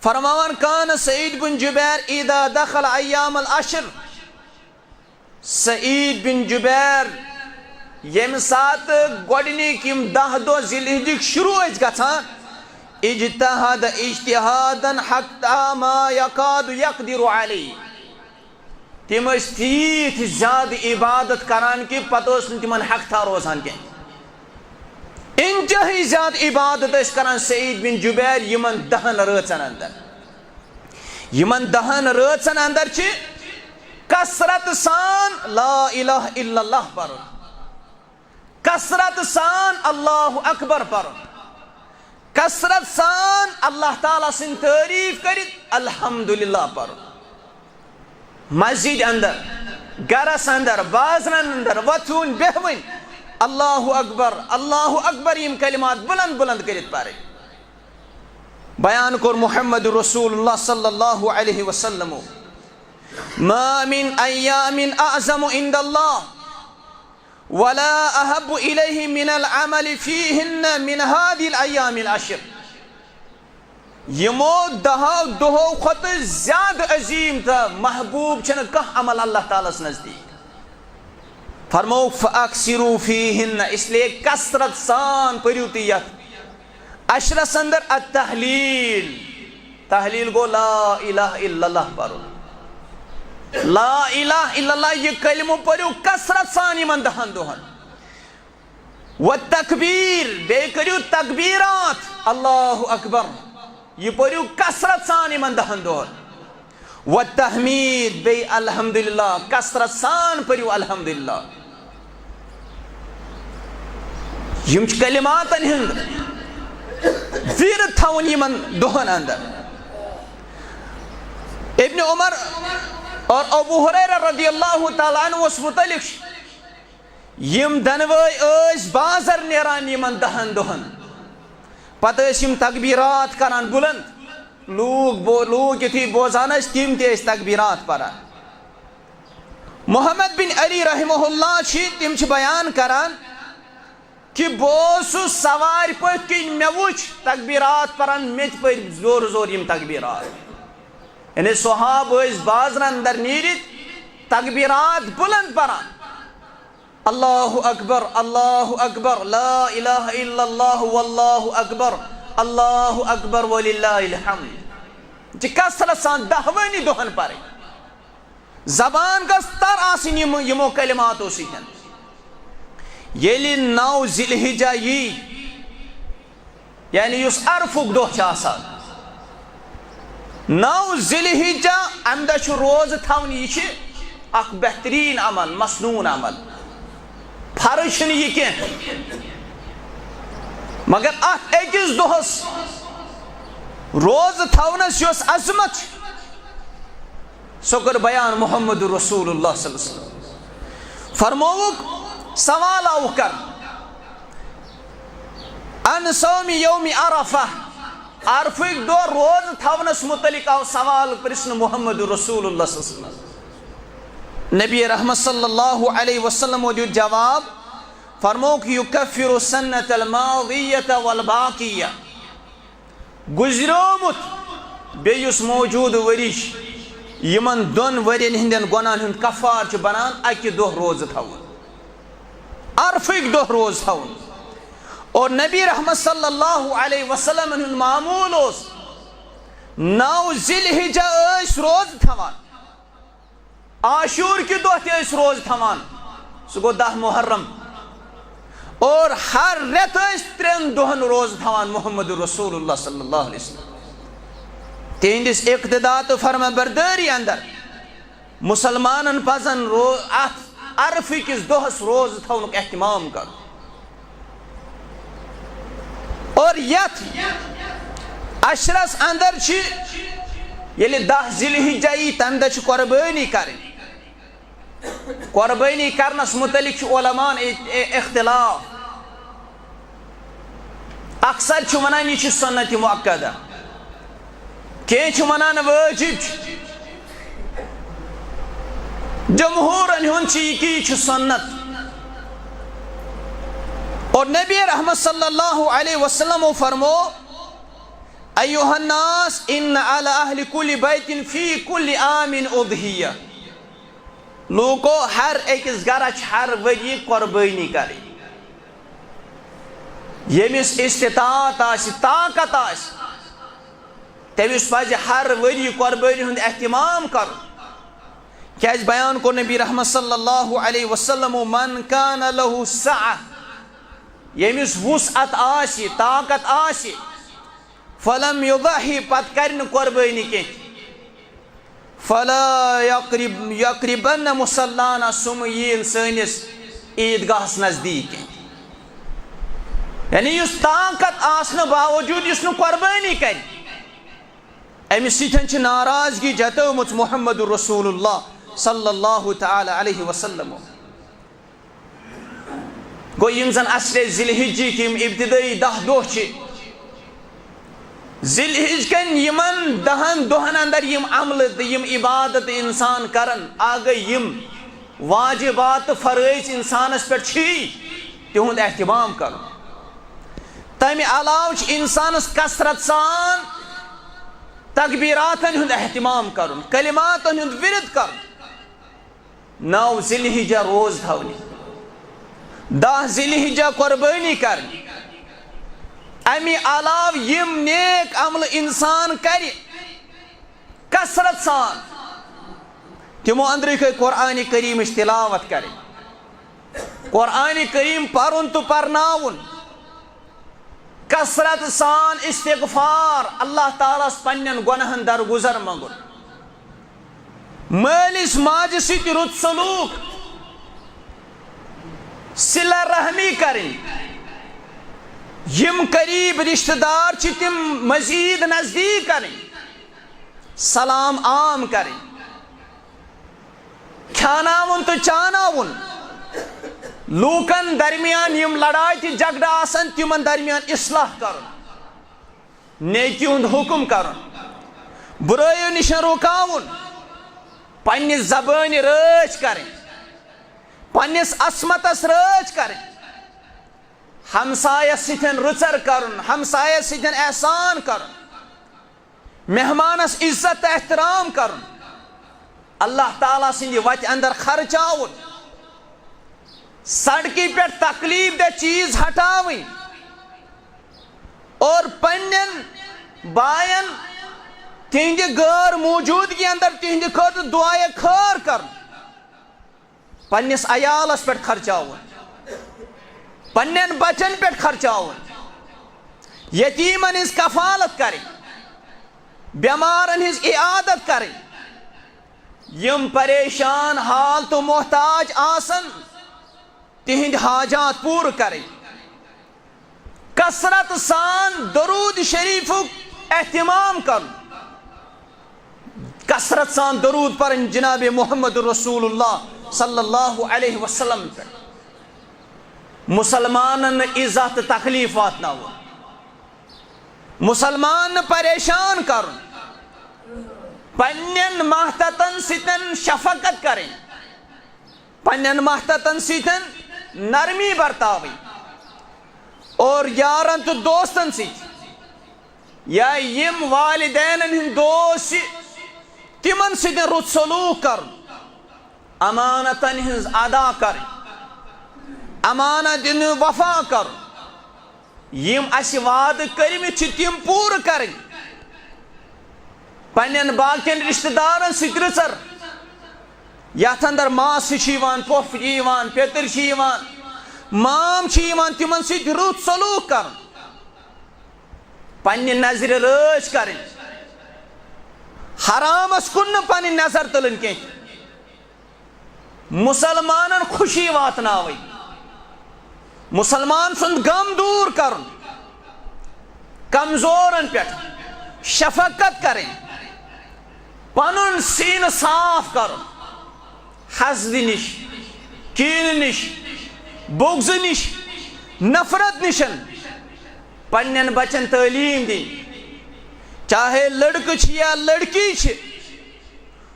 فرماوان، کان سعید بن جبیر اذا دخل ایام العشر، سعید بن جبیر ییٚمہِ ساتہٕ گۄڈٕنِکۍ یِم دَہ دۄہ ذی الحجٕکۍ شروع ٲسۍ گژھان، اجتہد اجتہادن حتی ما یکاد یقدر علیہ۔ تِم ٲسۍ تیٖتۍ زیادٕ عبادت کران کہِ پتہٕ ٲس نہٕ تِمن ہٮ۪کتھا روزان کینٛہہ۔ انتہٲئی زیادٕ عبادت ٲسۍ کران سعید بن جبیر یِمن دَہن رٲژن اندر۔ یِمن دَہن رٲژن اندر چھِ کثرت سان لا الہ الا اللہ پرُن، کثرت سان اللہ اکبر پرُن، کثرت سان اللہ تعالیٰ سٕنٛز تعریف کٔرِتھ الحمدللہ پرُن۔ مسجد اندر، گرس اندر، بازرن اندر وۄتھُن بیہوٕنۍ، اللہ اکبر، اللہ اکبر، یِم کلمات بلند بلند کٔرِتھ پرٕنۍ۔ بیان کوٚر محمد رسول اللہ صلی اللہ علیہ وسلم، ما من ایام اعظم عند اللہ ولا احب الیہ من العمل فیہن من هذه الایام العشر۔ یِمو دَہو دۄہو کھۄتہٕ زیادٕ عظیٖم تہٕ محبوب چھُنہٕ کانٛہہ عمل اللہ تعالیٰ ہس نزدیٖک۔ فرموو، فاکثروا فیہن، اس لیے کثرت سان پٔرِو تُہۍ یتھ عشرس اندر التہلیل۔ تہلیل گوٚو لا الہ الا اللہ پرُن۔ لا الہ الا اللہ، یہِ کلمہٕ پٔرِو کثرت سان یِمن دَہن دۄہن۔ و تکبیر، بیٚیہِ کٔرِو تکبیرات، اللہ اکبر، یہِ پٔرِو کثرت سان یِمن دَہن دۄہن۔ و تحمید، بیٚیہِ الحمدللہ، کثرت سان پٔرِو الحمدللہ۔ یِم چھِ کلماتن ہُنٛد ورد تھاوُن یِمن دۄہن اندر۔ ابن عمر اور ابو ہریرہ رضی اللہ تعالیٰ عنہ اوس متعلق چھُ، یِم دۄنوے ٲسۍ بازر نیران یِمن دَہن دۄہن۔ پتہٕ ٲسۍ یِم تکبیرات کران بلند۔ لوٗکھ بو-، لوٗکھ یُتھُے بوزان ٲسۍ، تِم تہِ ٲسۍ تکبیرات پران۔ محمد بن علی رحمہ اللہ چھِ، تِم چھِ بیان کران کہِ بہٕ اوسُس سوارِ پٔتھۍ کِنۍ، مےٚ وُچھ تکبیرات پران، مےٚ تہِ پٔرۍ زورٕ زورٕ یِم تکبیرات۔ یعنی صحابہٕ ٲسۍ بازرن اندر نیٖرِتھ تکبیرات بلند پران۔ اللہ اکبر، اللہ اکبر، لا الہ الا اللہ، واللہ اکبر، اللہ اکبر وللہ الحمد۔ یہِ چھِ کثرت سان دہوٲنی دۄہن پرٕنۍ۔ زبان گٔژھ تر آسٕنۍ یِم، یِمو کلماتو سۭتۍ۔ ییٚلہِ نو ذی الحجہ یی، یعنی یُس عرفُک دۄہ چھُ آسان، نو ذی الحجہ، اَمہِ دۄہ چھُ روزٕ تھاوُن۔ یہِ چھُ اکھ بہتریٖن عمل، مسنوٗن عمل۔ فرض چھُنہٕ یہِ کینٛہہ، مگر اَتھ أکِس دۄہَس روزٕ تھاونَس یۄس عظمت چھِ، سۄ کٔر بیان محمد رسول اللہ صلی اللہ علیہ وسلم۔ فرمووُکھ، سوال آوُکھ کرنہٕ، عن صوم یوم عرفہ، عرفٕکۍ دۄہ روزٕ تھاونس متعلق آو سوال پرژھنہٕ محمد رسول اللہ صلی اللہ علیہ وسلم۔ نبی رحمت صلی اللہ علیہ وسلم دیُت جواب، فرمووُکھ، یکفر السنة الماضیة والباقیہ، گُزریومُت بیٚیہِ یُس موجودٕ ؤری چھِ، یِمن دۄن ؤرین ہٕنٛدٮ۪ن گۄناہن ہُنٛد کفارٕ چھُ بنان اکہِ دۄہ روزٕ تھاوُن، عرفٕکۍ دۄہ روزٕ تھاوُن۔ اور نبی رحمت صلی اللہ علیہ وسلمن ہُنٛد معموٗل اوس، نو ذی الحجہ ٲسۍ روزٕ تھاوان۔ عاشور کہِ دۄہ تہِ ٲسۍ روزٕ تھاوان، سُہ گوٚو دَہ محرم۔ اور ہر رٮ۪تہٕ ٲسۍ ترٛٮ۪ن دۄہن روزٕ تھاوان محمد رسول اللہ صلی اللہ علیہ وسلم۔ تِہنٛدِس اقتدا تہٕ فرما بردٲری اندر مُسلمانن پزن رو-، اتھ عرفہٕ کِس دۄہس روزٕ تھاونُک اہتمام کرُن۔ اور یتھ عشرس اندر چھِ، ییٚلہِ دَہ ذی الحجہ یی، تمہِ دۄہ چھِ قۄربٲنی کرٕنۍ۔ قۄربٲنی کرنس متعلق چھُ علماءن ات-، اختلاف۔ اکثر چھِ ونان، یہِ چھِ سنت مؤکدہ، کینٛہہ چھِ ونان، واجب چھُ۔ جمہوٗرن ہُنٛد چھُ یہِ کہِ یہِ چھُ سنت۔ اور نبی رحمت صلی اللہ علیہ وسلم فرمو، ایھا الناس ان علی اہل کل بیت فی کل عام اضحیہ۔ لوٗکو، ہر أکِس گرس چھِ ہر ؤریہِ قۄربٲنی کرٕنۍ۔ ییٚمِس استطاعت آسہِ، طاقت آسہِ، تٔمِس پزِ ہر ؤریہِ قۄربٲنی ہُنٛد اہتمام کرُن۔ کیازِ بیان کوٚر نبی رحمت صلی اللہ علیہ وسلم، من کان لہ سعہ، ییٚمِس وسعت آسہِ، طاقت آسہِ، فلم یضحی، پتہٕ کرِ نہٕ قۄربٲنی کینٛہہ، فلا یقرب، یقربن مصلانا، سُہ مہٕ یِیِن سٲنِس عیٖدگاہس نزدیٖک کینٛہہ۔ یعنی یُس طاقت آسنہٕ باوجود یُس نہٕ قۄربٲنی کرِ، أمِس سۭتۍ چھِ ناراضگی جتٲومٕژ محمد رسول اللہ صلی اللہ تعالی علیہ وسلم۔ گوٚو، یِم زن اصلِ ذی الحجٕکۍ یِم ابتدٲیی دَہ دۄہ چھِ، ذی الحج کٮ۪ن یِمن دَہن دۄہن اندر یِم عملہٕ تہٕ یِم عبادت انسان کرن، اکھ گٔے یِم واجبات تہٕ فرٲیض انسانس پٮ۪ٹھ چھی، تِہُنٛد اہتمام کرُن۔ تمہِ علاوٕ چھُ انسانس کثرت سان تکبیراتن ہُنٛد اہتمام کرُن، کلماتن ہُنٛد ورد کرُن۔ نو ذی الحجہ روز تھاونہِ، دَہ ذی الحجہ قۄربٲنی کرنہِ۔ امہِ علاوٕ یِم نیک عملہٕ انسان کرِ کثرت سان، تِمو اندرٕے گٔے قرآن کریمٕچ تلاوت کرٕنۍ، قرآن کریم پرُن تہٕ پرناوُن۔ کثرت سان استغفار، اللہ تعالیٰ ہس پننٮ۪ن گۄناہن درگزر منگُن، مٲلِس ماجہِ سۭتۍ رُت سلوک، صلہ رحمی کرٕنۍ، یِم قریب رشتہٕ دار چھِ تِم مزید نزدیک کرٕنۍ، سلام عام کرٕنۍ۔ کھیاناوُن تہٕ چاناوُن، لوٗکن درمیان یِم لڑایہِ تہٕ جھگڑٕ آسن، تِمن درمیان اصلاح کرُن، نیکی ہُنٛد حُکم کرُن، بُرٲیو نِش رُکاوُن، پننہِ زبٲنۍ رٲچھ کرٕنۍ، پننِس عصمتس رٲچھ کرٕنۍ، ہمسایس سۭتۍ رٕژر کرُن، ہمسایس سۭتۍ احسان کرُن، مہمانس عزت تہٕ احترام کرُن، اللہ تعالیٰ سٕنٛدِ وتہِ اندر خرچاوُن، سڑکہِ پٮ۪ٹھ تکلیف دہ چیز ہٹاوٕنۍ اور پننٮ۪ن باین تِہنٛدِ غٲر موجودگی اندر تِہنٛدِ خٲطرٕ دعایہ خٲر کرُن۔ پننِس عیالس پٮ۪ٹھ خرچاوُن، پننٮ۪ن بچن پٮ۪ٹھ خرچاوُن، یتیمن ہٕنٛز کفالت کرٕنۍ، بیمارن ہٕنٛز عیادت کرٕنۍ، یِم پریشان حال تہٕ محتاج آسن، تِہنٛدۍ حاجات پوٗرٕ کرٕنۍ، کثرت سان درود شریفُک اہتمام کرُن، کثرت سان درود پرٕنۍ جناب محمد رسول اللہ صلی اللہ علیہ وسلم پٮ۪ٹھ، مسلمانن نہٕ اذا تہٕ تکلیف واتناوُن، مسلمان نہٕ پریشان کرُن، پننٮ۪ن ماتحتن سۭتۍ شفقت کرٕنۍ، پننٮ۪ن ماتحتن سۭتۍ نرمی برتاوٕنۍ اور یارن تہٕ دوستن سۭتۍ، یا یِم والدینن ہٕنٛدۍ دوست چھِ، تِمن سۭتۍ رُت سلوک کرُن، امانتن ہٕنٛز ادا کرٕنۍ، امانت دِنہٕ وفا کرُن، یِم اسہِ وعدٕ کٔرمٕتۍ چھِ تِم پوٗرٕ کرٕنۍ۔ پننٮ۪ن باقین رشتہٕ دارن سۭتۍ رٕژر، یتھ اندر ماسہٕ چھِ یِوان، پۄپھ چھِ یِوان، پیٚتٕر چھِ یِوان، مام چھِ یِوان، تِمن سۭتۍ رُت سلوک کرُن، پننہِ نظرِ رٲچھ کرٕنۍ، حرامس کُن نہٕ پنٕنۍ نظر تُلٕنۍ کینٛہہ۔ مسلمانن خوشی واتناوٕنۍ، مسلمان سُنٛد غم دوٗر کرُن، کمزورن پٮ۪ٹھ شفقت کرٕنۍ، پنُن سیٖنہٕ صاف کرُن، حسدٕ نِش، کیٖنہٕ نِش، بغضہٕ نِش، نفرت نِش پننٮ۪ن بچن تعلیٖم دِنۍ، چاہے لڑکہٕ چھِ یا لڑکی چھِ،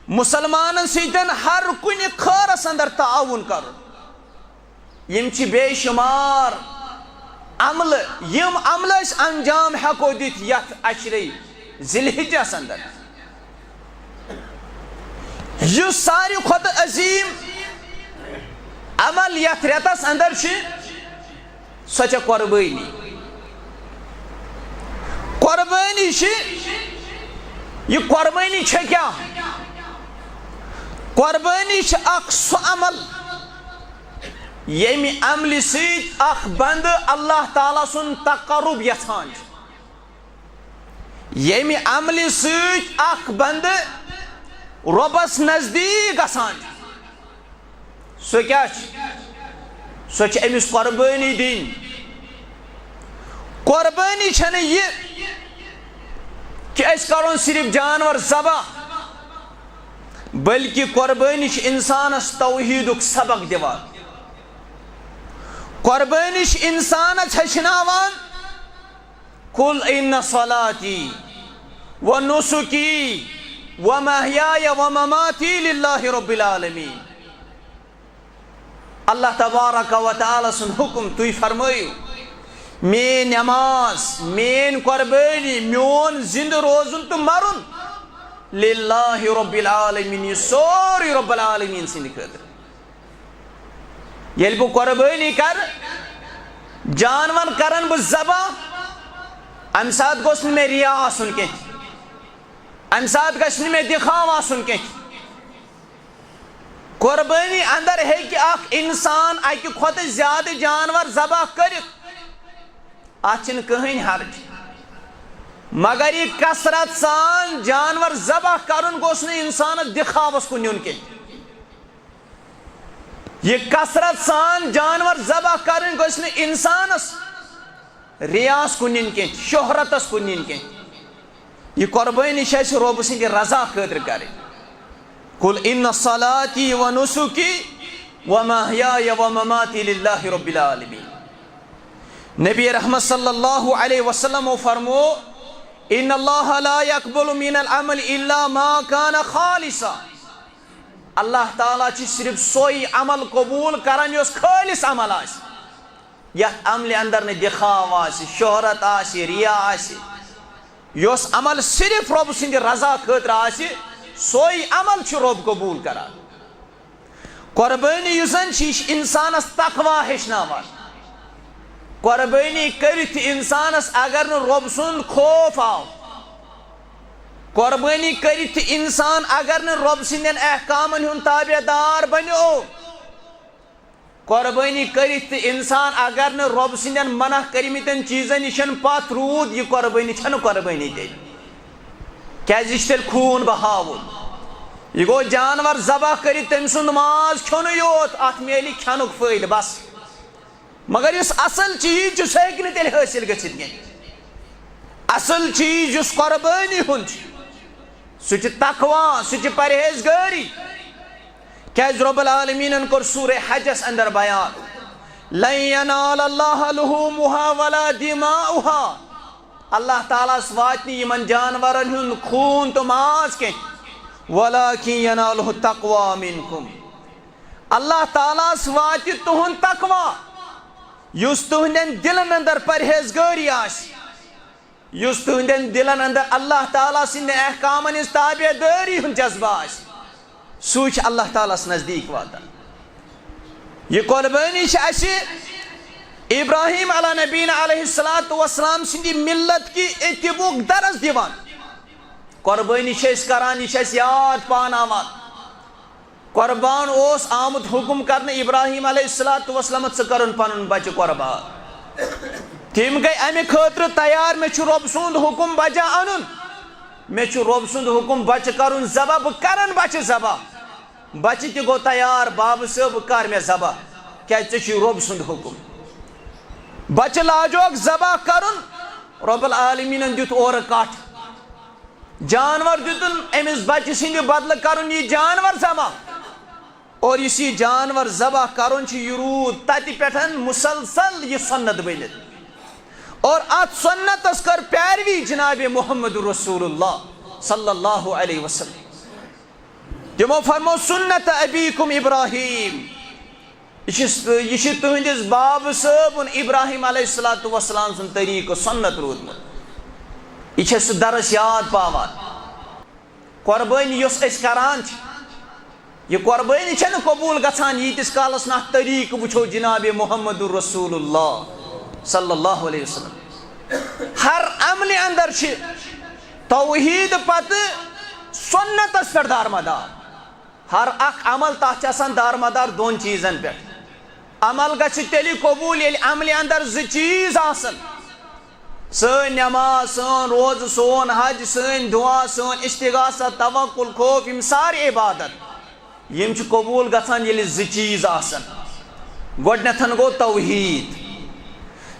مسلمانن سۭتۍ ہر کُنہِ خٲرس اندر تعاون کرُن۔ یِم چھِ بے شمار عملہٕ، یِم عملہٕ أسۍ انجام ہٮ۪کو دِتھ یتھ عشرے ذی الحجس اندر۔ یُس ساروی کھۄتہٕ عظیٖم عمل یتھ رٮ۪تس اندر چھِ، سۄ چھےٚ قۄربٲنی۔ قۄربٲنی چھِ، یہِ قۄربٲنی چھےٚ کیٛاہ؟ قۄربٲنی چھِ اکھ سُہ عمل، ییٚمہِ عملہِ سۭتۍ اکھ بندٕ اللہ تعالیٰ سُنٛد تقرب یژھان چھُ۔ ییٚمہِ عملہِ سۭتۍ اکھ بندٕ رۄبس نزدیٖک گژھان چھُ۔ سُہ کیٛاہ چھُ؟ سۄ چھِ أمِس قۄربٲنی دِنۍ۔ قۄربٲنی چھَنہٕ یہِ کہِ أسۍ کرون صرف جانور ذبح، بلکہِ قۄربٲنی چھِ انسانس توحیٖدُک سبق دِوان۔ قۄربٲنی چھِ انسانس ہیٚچھناوان، قل ان صلاتی و نسکی و محیای و مماتی للہ رب العالمین۔ اللہ تبارک و تعالیٰ سُنٛد حکم، تُہۍ فرمٲیِو، میٲنۍ نماز، میٲنۍ قۄربٲنی، میون زندٕ روزُن تہٕ مرُن للہ رب العالمین، یہِ سورُے رب العالمین سٕنٛدِ خٲطرٕ۔ ییٚلہِ بہٕ قۄربٲنی کرٕ، جانور کرن بہٕ ذبح، امہِ ساتہٕ گوٚژھ نہٕ مےٚ ریا آسُن کینٛہہ، امہِ ساتہٕ گژھِ نہٕ مےٚ دِکھاو آسُن کینٛہہ۔ قۄربٲنی اندر ہیٚکہِ اکھ انسان اکہِ کھۄتہٕ زیادٕ جانور ذبح کٔرِتھ، اتھ چھِنہٕ کٕہٕنۍ حرج، مگر یہِ کثرت سان جانور ذبح کرُن گوٚژھ نہٕ انسانس دِکھاوس کُن نیُن کینٛہہ۔ یہِ کثرت سان جانور ذبح کرٕنۍ گٔژھ نہٕ انسانس ریاس کُن نِنۍ کینٛہہ، شہرتس کُن نِنۍ کینٛہہ۔ یہِ قۄربٲنی چھِ اَسہِ رۄب سٕنٛدِ رضا خٲطرٕ کرٕنۍ۔ قل ان صلاتی و نسکی و محیای و مماتی للہ رب العالمین۔ نبی رحمت صلی اللہ علیہ وسلم فرمو، ان اللہ لا یقبل من العمل الا ما کان خالصا۔ اللہ تعالیٰ چھِ صرف سۄے عمل قبول کران یۄس خٲلص عمل آسہِ، یتھ عملہِ اندر نہٕ دِکھاو آسہِ، شہرت آسہِ، ریا آسہِ۔ یۄس عمل صرف رۄب سٕنٛدِ رضا خٲطرٕ آسہِ، سۄے عمل چھُ رۄب قبول کران۔ قۄربٲنی یُس زن چھِ، یہِ چھِ انسانس تقوی ہیٚچھناوان۔ قۄربٲنی کٔرِتھ تہِ انسانس اگر نہٕ رۄب سُنٛد خوف آو، قۄربٲنی کٔرِتھ تہِ انسان اگر نہٕ رۄب سٕنٛدٮ۪ن احکامن ہُنٛد تابع دار بنیو، قۄربٲنی کٔرِتھ تہِ اِنسان اگر نہٕ رۄب سٕنٛدٮ۪ن منع کٔرمٕتٮ۪ن چیٖزن نِش پتھ روٗد، یہِ قۄربٲنی چھنہٕ قۄربٲنی تیٚلہِ۔ کیازِ یہِ چھُ تیٚلہِ خوٗن بہاوُن۔ یہِ گوٚو جانور ذبح کٔرِتھ تٔمۍ سُنٛد ماز کھیوٚنُے یوت، اتھ میلہِ کھٮ۪نُک فٲیدٕ بس۔ مگر یُس اصل چیٖز چھُ، سُہ ہیٚکہِ نہٕ تیٚلہِ حٲصِل گٔژھِتھ کینٛہہ۔ اصل چیٖز یُس قۄربٲنی ہُنٛد چھُ، سُہ چھُ تقوی، سُہ چھُ پرہیزگٲری۔ کیازِ رب العالمینن کوٚر سورہ حجس اندر بیان، "لن ینال اللہ لحومها ولا دماؤها"، اللہ تعالیٰ ہس واتہِ نہٕ یِمن جانورن ہُنٛد خوٗن تہٕ ماز کینٛہہ، "ولکن ینالہ التقوی منکم"، اللہ تعالیٰ ہس واتہِ تُہُنٛد تقوی، یُس تُہنٛدٮ۪ن دِلن اندر پرہیزگٲری آسہِ، یُس تُہنٛدٮ۪ن دِلن اندر اللہ تعالیٰ سٕنٛدِ احکامن ہٕنٛز تابع دٲری ہُنٛد جذبہٕ آسہِ، سُے چھُ اللہ تعالیٰ ہس نزدیٖک واتان۔ یہِ قۄربٲنی چھِ اَسہِ ابراہیم علیٰ نبینا علیہ الصلوۃ والسلام سٕنٛدِ ملت کہِ اتباعُک درس دِوان۔ قۄربٲنی چھِ أسۍ کران، یہِ چھِ اَسہِ یاد پاناوان۔ قۄربان اوس آمُت حُکُم کرنہٕ ابراہیم علیہ الصلوۃ والسلام، "ژٕ کرُن پنُن بچہٕ قۄربان۔" تِم گٔے امہِ خٲطرٕ تیار، "مےٚ چھُ رۄب سُنٛد حُکُم بچہٕ انُن، مےٚ چھُ رۄب سُنٛد حُکُم بچہٕ کرُن ذبح، بہٕ کرن بچہٕ ذبح۔" بچہٕ تہِ گوٚو تیار، "بابہٕ صٲب، کر مےٚ ذبح، کیازِ ژےٚ چھُے رۄب سُنٛد حُکُم۔" بچہٕ لاجوکھ ذبح کرُن، رب العالمینن دیُت اورٕ کٹھ۔ جانور دیُتُن أمِس بچہِ سٕنٛدِ بدلہٕ کرُن یہِ جانور ذبح۔ اور یُس یہِ جانور ذبح کرُن چھُ، یہِ روٗد تتہِ پٮ۪ٹھ مسلسل یہِ سُنت بٔنِتھ۔ اور اتھ سُنتس کٔر پیروی جناب محمد رسول اللہ صلی اللہ علیہ وسلم۔ تِمو فرمو، "سنت ابیکم ابراہیم"، یہِ چھِ، یہِ چھِ تُہنٛدِس بابہٕ صٲبُن ابراہیم علیہ الصلوۃ والسلام سُنٛد طریٖقہٕ سُنت روٗدمُت۔ یہِ چھِ سُہ درس یاد پاوان۔ قۄربٲنی یۄس أسۍ کران چھِ، یہِ قۄربٲنی چھَنہٕ قبوٗل گژھان، ییٖتِس کالس نہٕ اَتھ طریٖقہٕ وٕچھو جناب محمد رسول اللہ صلی اللہ علیہ وسلم۔ ہر عملہِ اندر چھِ توحید پتہٕ سُنتس پٮ۪ٹھ دارمدار۔ ہر اکھ عمل، تتھ چھِ آسان دارمدار دۄن چیٖزن پٮ۪ٹھ۔ عمل گژھِ تیٚلہِ قبوٗل، ییٚلہِ عملہِ اندر زٕ چیٖز آسن۔ سٲنۍ نماز، سون روزٕ، سون حج، سٲنۍ دعا، سون استغاثہ، توکل، خوف، یِم سارے عبادت، یِم چھِ قبوٗل گژھان، ییٚلہِ زٕ چیٖز آسن۔ گۄڈٕنیتھن گوٚو توحید۔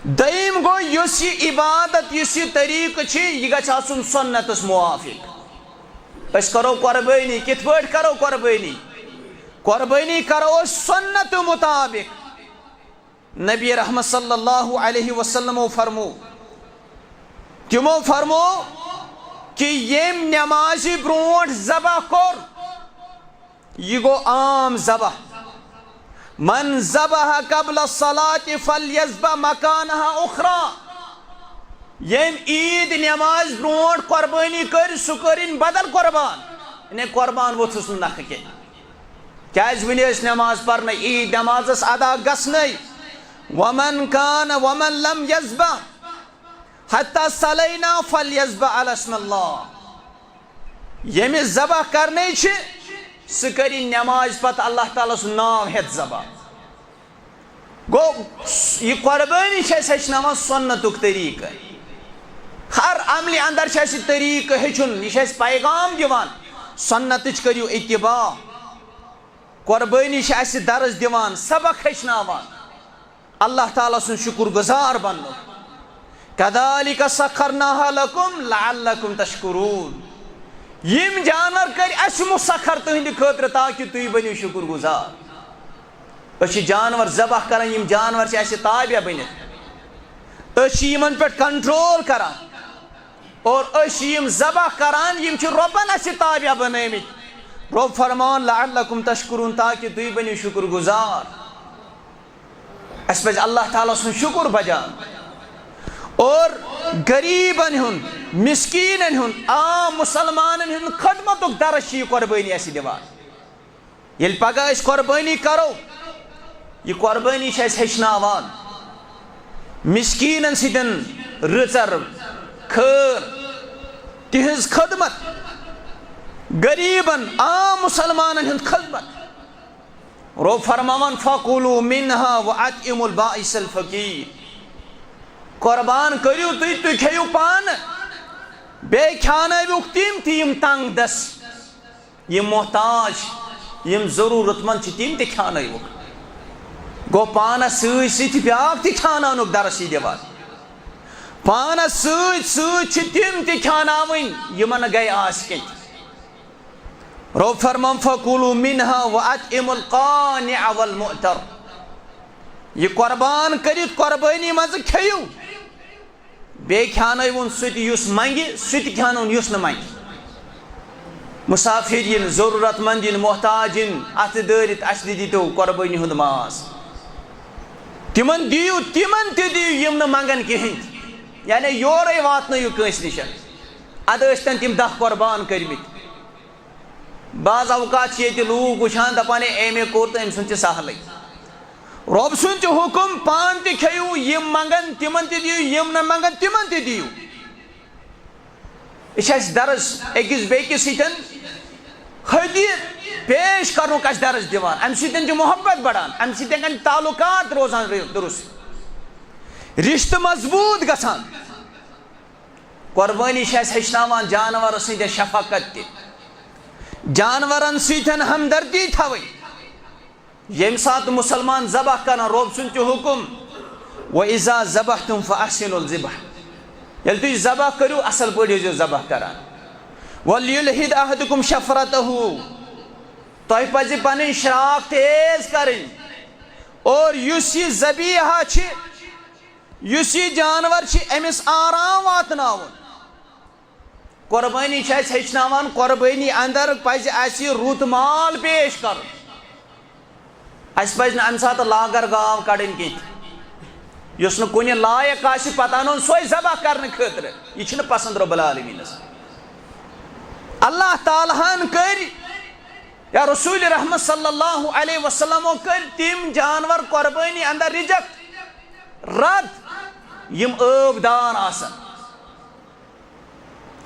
دوٚیِم گوٚو، یُس یہِ عبادت، یُس یہِ طریٖقہٕ چھِ، یہِ گژھِ آسُن سُنتس موافق۔ أسۍ کرو قۄربٲنی، کِتھ پٲٹھۍ کرو قۄربٲنی؟ قۄربٲنی کرو أسۍ سُنت مطابق۔ نبی رحمت صلی اللہ علیہ وسلمو فرمو، تِمو فرمو کہِ ییٚمۍ نمازِ برونٛٹھ ذبح کوٚر، یہِ گوٚو عام ذبح۔ "من ذبح قبل الصلاة فلیذبح مکانہا اخری"، ییٚمۍ عیٖد نمازِ برونٛٹھ قۄربٲنی کٔر، سُہ کٔرِن بدل قۄربان، یعنی قۄربان ووٚتھُس نہٕ نکھٕ کینٛہہ۔ کیازِ وٕنہِ ٲسۍ نماز پرنَے، عیٖد نمازس ادا گژھنَے۔ "ومن کان ومن لم یذبح حتی صلینا فلیذبح علی اسم اللہ"، ییٚمِس ذبح کرنَے چھِ، سُہ کٔرِن نمازِ پتہٕ اللہ تعالیٰ سُنٛد ناو ہٮ۪تھ ذبح۔ گوٚو، یہِ قۄربٲنی چھِ اَسہِ ہیٚچھناوان سُنتُک طریٖقہٕ۔ ہر عملہِ اندر چھِ اَسہِ طریٖقہٕ ہیٚچھُن، یہِ چھِ اَسہِ پیغام دِوان، سُنتٕچ کٔرِو اتباع۔ قۄربٲنی چھِ اَسہِ درس دِوان، سبق ہیٚچھناوان، اللہ تعالیٰ سُنٛد شُکر گُزار بننُک۔ "کذالک سخرناها لکم لعلکم تشکرون"، یِم جانور کٔرۍ اَسہِ مسخر تُہنٛدِ خٲطرٕ تاکہِ تُہۍ بٔنِو شُکر گُزار۔ أسۍ چھِ جانور ذبح کران، یِم جانور چھِ اَسہِ تابع بٔنِتھ۔ أسۍ چھِ یِمن پٮ۪ٹھ کنٹرول کران۔ اور أسۍ چھِ یِم ذبح کران، یِم چھِ رۄبن اَسہِ تابع بنٲومٕتۍ۔ رۄب فرمان، "لعلکم تشکرون"، تاکہِ تُہۍ بٔنِو شُکر گُزار۔ اَسہِ پَزِ اللہ تعالیٰ سُنٛد شُکُر بجان۔ اور غریٖبن ہُنٛد، مسکیٖنن ہُنٛد، عام مُسلمانن ہُنٛد خدمتُک درس چھِ یہِ قۄربٲنی اَسہِ دِوان۔ ییٚلہِ پگاہ أسۍ قۄربٲنی کرو، یہِ قۄربٲنی چھِ اَسہِ ہیٚچھناوان مسکیٖنن سۭتۍ رٕژر، خٲر، تِہنٛز خدمت، غریٖبن، عام مُسلمانن ہُنٛد خدمت۔ رۄب فرماوان، فَكُلُوا مِنْهَا وَأَطْعِمُوا الْبَائِسَ الْفَقِيرَ۔ قربان کٔرِو تُہۍ، تُہۍ کھیٚیِو پانہٕ، بیٚیہِ کھیٛانٲوِو تِم تہِ یِم تنگ دست، یِم محتاج، یِم ضروٗرت مند چھِ، تِم تہِ کھیٛانٲوِو۔ گوٚو پانس سۭتۍ سۭتۍ بیٛاکھ تہِ کھیٛاناونُک درس یہِ دِوان۔ پانس سۭتۍ سۭتۍ چھِ تِم تہِ کھیٛاناوٕنۍ یِمن نہٕ گرِ آسہِ کینٛہہ۔ رۄب فرمان، فَكُلُوا مِنْهَا وَأَطْعِمُوا الْقَانِعَ وَالْمُعْتَرَّ۔ یہِ قربان کٔرِتھ قربٲنی منٛزٕ کھیٚیِو، بیٚیہِ کھیٛانٲوُن سُہ تہِ یُس منٛگہِ، سُہ تہِ کھیٛانٲوُن یُس نہٕ منٛگہِ۔ مُسافِر یِن، ضروٗرت مند یِن، محتاج یِن، اَتھٕ دٲرِتھ اَسہِ تہِ دِتو قربٲنی ہُنٛد ماز۔ تِمن دِیِو، تِمن تہِ دِیِو یِم نہٕ منٛگن کِہیٖنۍ۔ یعنی یورَے واتنٲیِو کٲنٛسہِ نِش۔ اَدٕ ٲسۍتن تِم دَہ قربان کٔرمٕتۍ۔ بعض اوقات چھِ ییٚتہِ لوٗکھ وٕچھان، دَپان، "ہے، أمۍ کوٚر تہٕ أمۍ سُنٛد چھِ سہلٕے۔" رۄب سُنٛد چھُ حُکُم، پانہٕ تہِ کھیٚیِو، یِم منٛگن تِمن تہِ دِیِو، یِم نہٕ منٛگن تِمن تہِ دِیِو۔ یہِ چھِ اَسہِ درس أکِس بیٚکِس سۭتۍ ہدیہِ پیش کرنُک اَسہِ درس دِوان۔ اَمہِ سۭتۍ چھِ محبت بڑان، اَمہِ سۭتۍ گژھِ تعلقات روزان رِ-، درست، رشتہٕ مضبوٗط گژھان۔ قربٲنی چھِ اَسہِ ہیٚچھناوان جانورَس سۭتۍ شفقت تہِ، جانورَن سۭتۍ ہمدردی تھاوٕنۍ۔ ییٚمہِ ساتہٕ مُسلمان ذبح کران، رۄب سُنٛد تہِ حُکُم، "وَإِذَا ذَبَحْتُمْ فَأَحْسِنُوا الذِّبْحَ"، ییٚلہِ تُہۍ ذبح کٔرِو، اَصٕل پٲٹھۍ ٲسۍزیو ذبح کران۔ "وَلْيُلْحِدْ أَحَدُكُمْ شَفْرَتَهُ"، تۄہہِ پَزِ پَنٕنۍ شرٛاکھ تیز کَرٕنۍ۔ اور یُس یہِ ذبیحہ چھِ، یُس یہِ جانور چھِ، أمِس آرام واتناوُن۔ قربٲنی چھِ اَسہِ ہیٚچھناوان، قربٲنی اندر پَزِ اَسہِ رُت مال پیش کَرُن۔ اَسہِ پَزِ نہٕ اَمہِ ساتہٕ لاگر گاو کَڑٕنۍ کینٛہہ، یُس نہٕ کُنہِ لایق آسہِ، پَتہٕ اَنُن سۄے ذبح کَرنہٕ خٲطرٕ۔ یہِ چھِنہٕ پَسنٛد رۄب العالمیٖنَس۔ اللہ تعالیٰ ہَن کٔرۍ یا رسول رحمت صلی اللہ علیہ وسلمو کٔرۍ تِم جانور قربٲنی اندر ریجیکٹ، رد، یِم ٲب دار آسن۔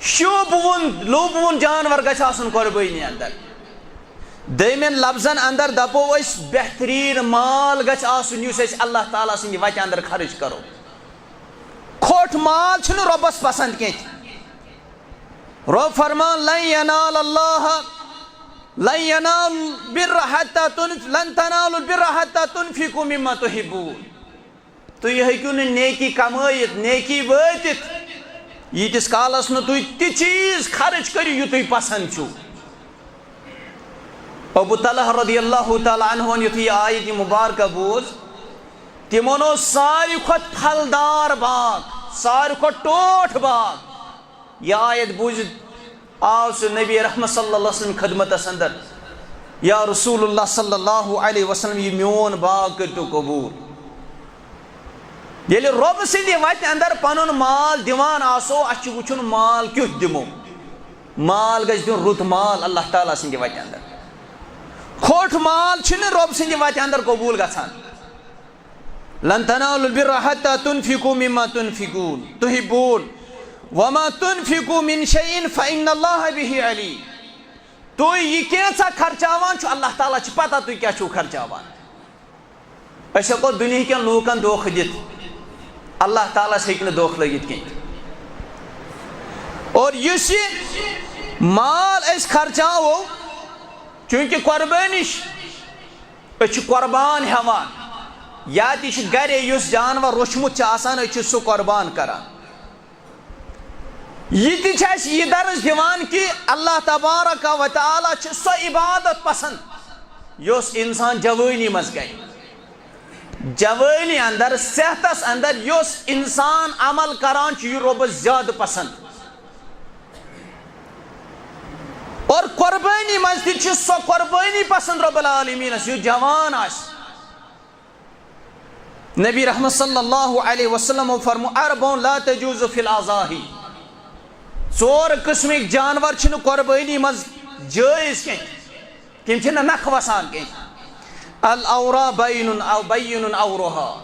شوٗبوُن، لوٗبوُن جانور گژھِ آسُن قربٲنی اندر۔ دوٚیمٮ۪ن لفظن اندر دپو أسۍ، بہتریٖن مال گژھِ آسُن یُس أسۍ اللہ تعالیٰ سٕنٛدِ وتہِ اندر خرٕچ کرو۔ کھوٚٹ مال چھُنہٕ رۄبس پسند کینٛہہ۔ رۄب فرمان، لن ینال اللہ، لن ینال البر حتی تن-، لن تنالوا البر حتی تنفقوا مما تحبون۔ تُہۍ ہیٚکِو نہٕ نیکی کمٲیِتھ، نیکی وٲتِتھ، ییٖتِس کالس نہٕ تُہۍ تہِ چیٖز خرٕچ کٔرِو، یہِ تُہۍ پسنٛد چھُو۔ ابو طلحہ رضی اللہ تعالیٰ عنہ ہن یُتھُے یہِ آیت مبارکہ بوٗز، تِمن اوس ساروی کھۄتہٕ پھلدار باغ، ساروی کھۄتہٕ ٹوٹھ باغ۔ یہِ آیت بوٗزِتھ آو سُہ نبی رحمت صلی اللہ علیہ وسلم خدمتس اندر، یا رسول اللہ صلی اللہ علیہ وسلم، یہِ میون باغ کٔرۍتو قبوٗل۔ ییٚلہِ رۄب سٕنٛدِ وتہِ اندر پنُن مال دِوان آسو، اَسہِ چھُ وٕچھُن مال کیُتھ دِمو۔ مال گژھِ دیُن رُت مال اللہ تعالیٰ سٕنٛدِ وتہِ اندر۔ کھوٚٹ مال چھِنہٕ رۄب سٕنٛدِ وتہِ اندر قبوٗل گژھان۔ لن تنالوا البر حتى تنفقوا مما تنفقون، تحبون، وما تنفقوا من شيء فإن الله به عليم۔ تُہۍ یہِ کینٛژھا خرچاوان چھُ، اللہ تعالیٰ چھِ پتہ تُہۍ کیٛاہ چھِو خرچاوان۔ أسۍ ہٮ۪کو دُنیہکٮ۪ن لوٗکن دھوکہٕ دِتھ، اللہ تعالیٰ ہس ہیٚکہِ نہٕ دھوکہٕ لٔگِتھ کینٛہہ۔ اور یُس یہِ مال أسۍ خرچاوو، چوٗنٛکہِ قۄربٲنی چھِ، أسۍ چھِ قۄربان ہٮ۪وان، یا تہِ چھِ گرے یُس جانور روٚچھمُت چھُ آسان، أسۍ چھِ سُہ قۄربان کران۔ یہِ تہِ چھِ اَسہِ یہِ درس دِوان کہِ اللہ تبارک و تعالیٰ چھِ سۄ عبادت پسند یۄس انسان جوٲنی منٛز کرِ۔ جوٲنی اندر، صحتس اندر یۄس انسان عمل کران چھُ، یہِ رۄبس زیادٕ پسند۔ اور قۄربٲنی منٛز تہِ چھِ سۄ قۄربٲنی پسند رب العالمیٖنس، یُس جوان آسہِ۔ نبی رحمت صلی اللہ علیہ وسلم فرمو، اربع لا تجوز فی الاضاحی۔ ژور قسمٕکۍ جانور چھِنہٕ قۄربٲنی منٛز جٲیز کینٛہہ، تِم چھِنہٕ نکھٕ وسان کینٛہہ۔ العوریٰ بین او بین عورہا۔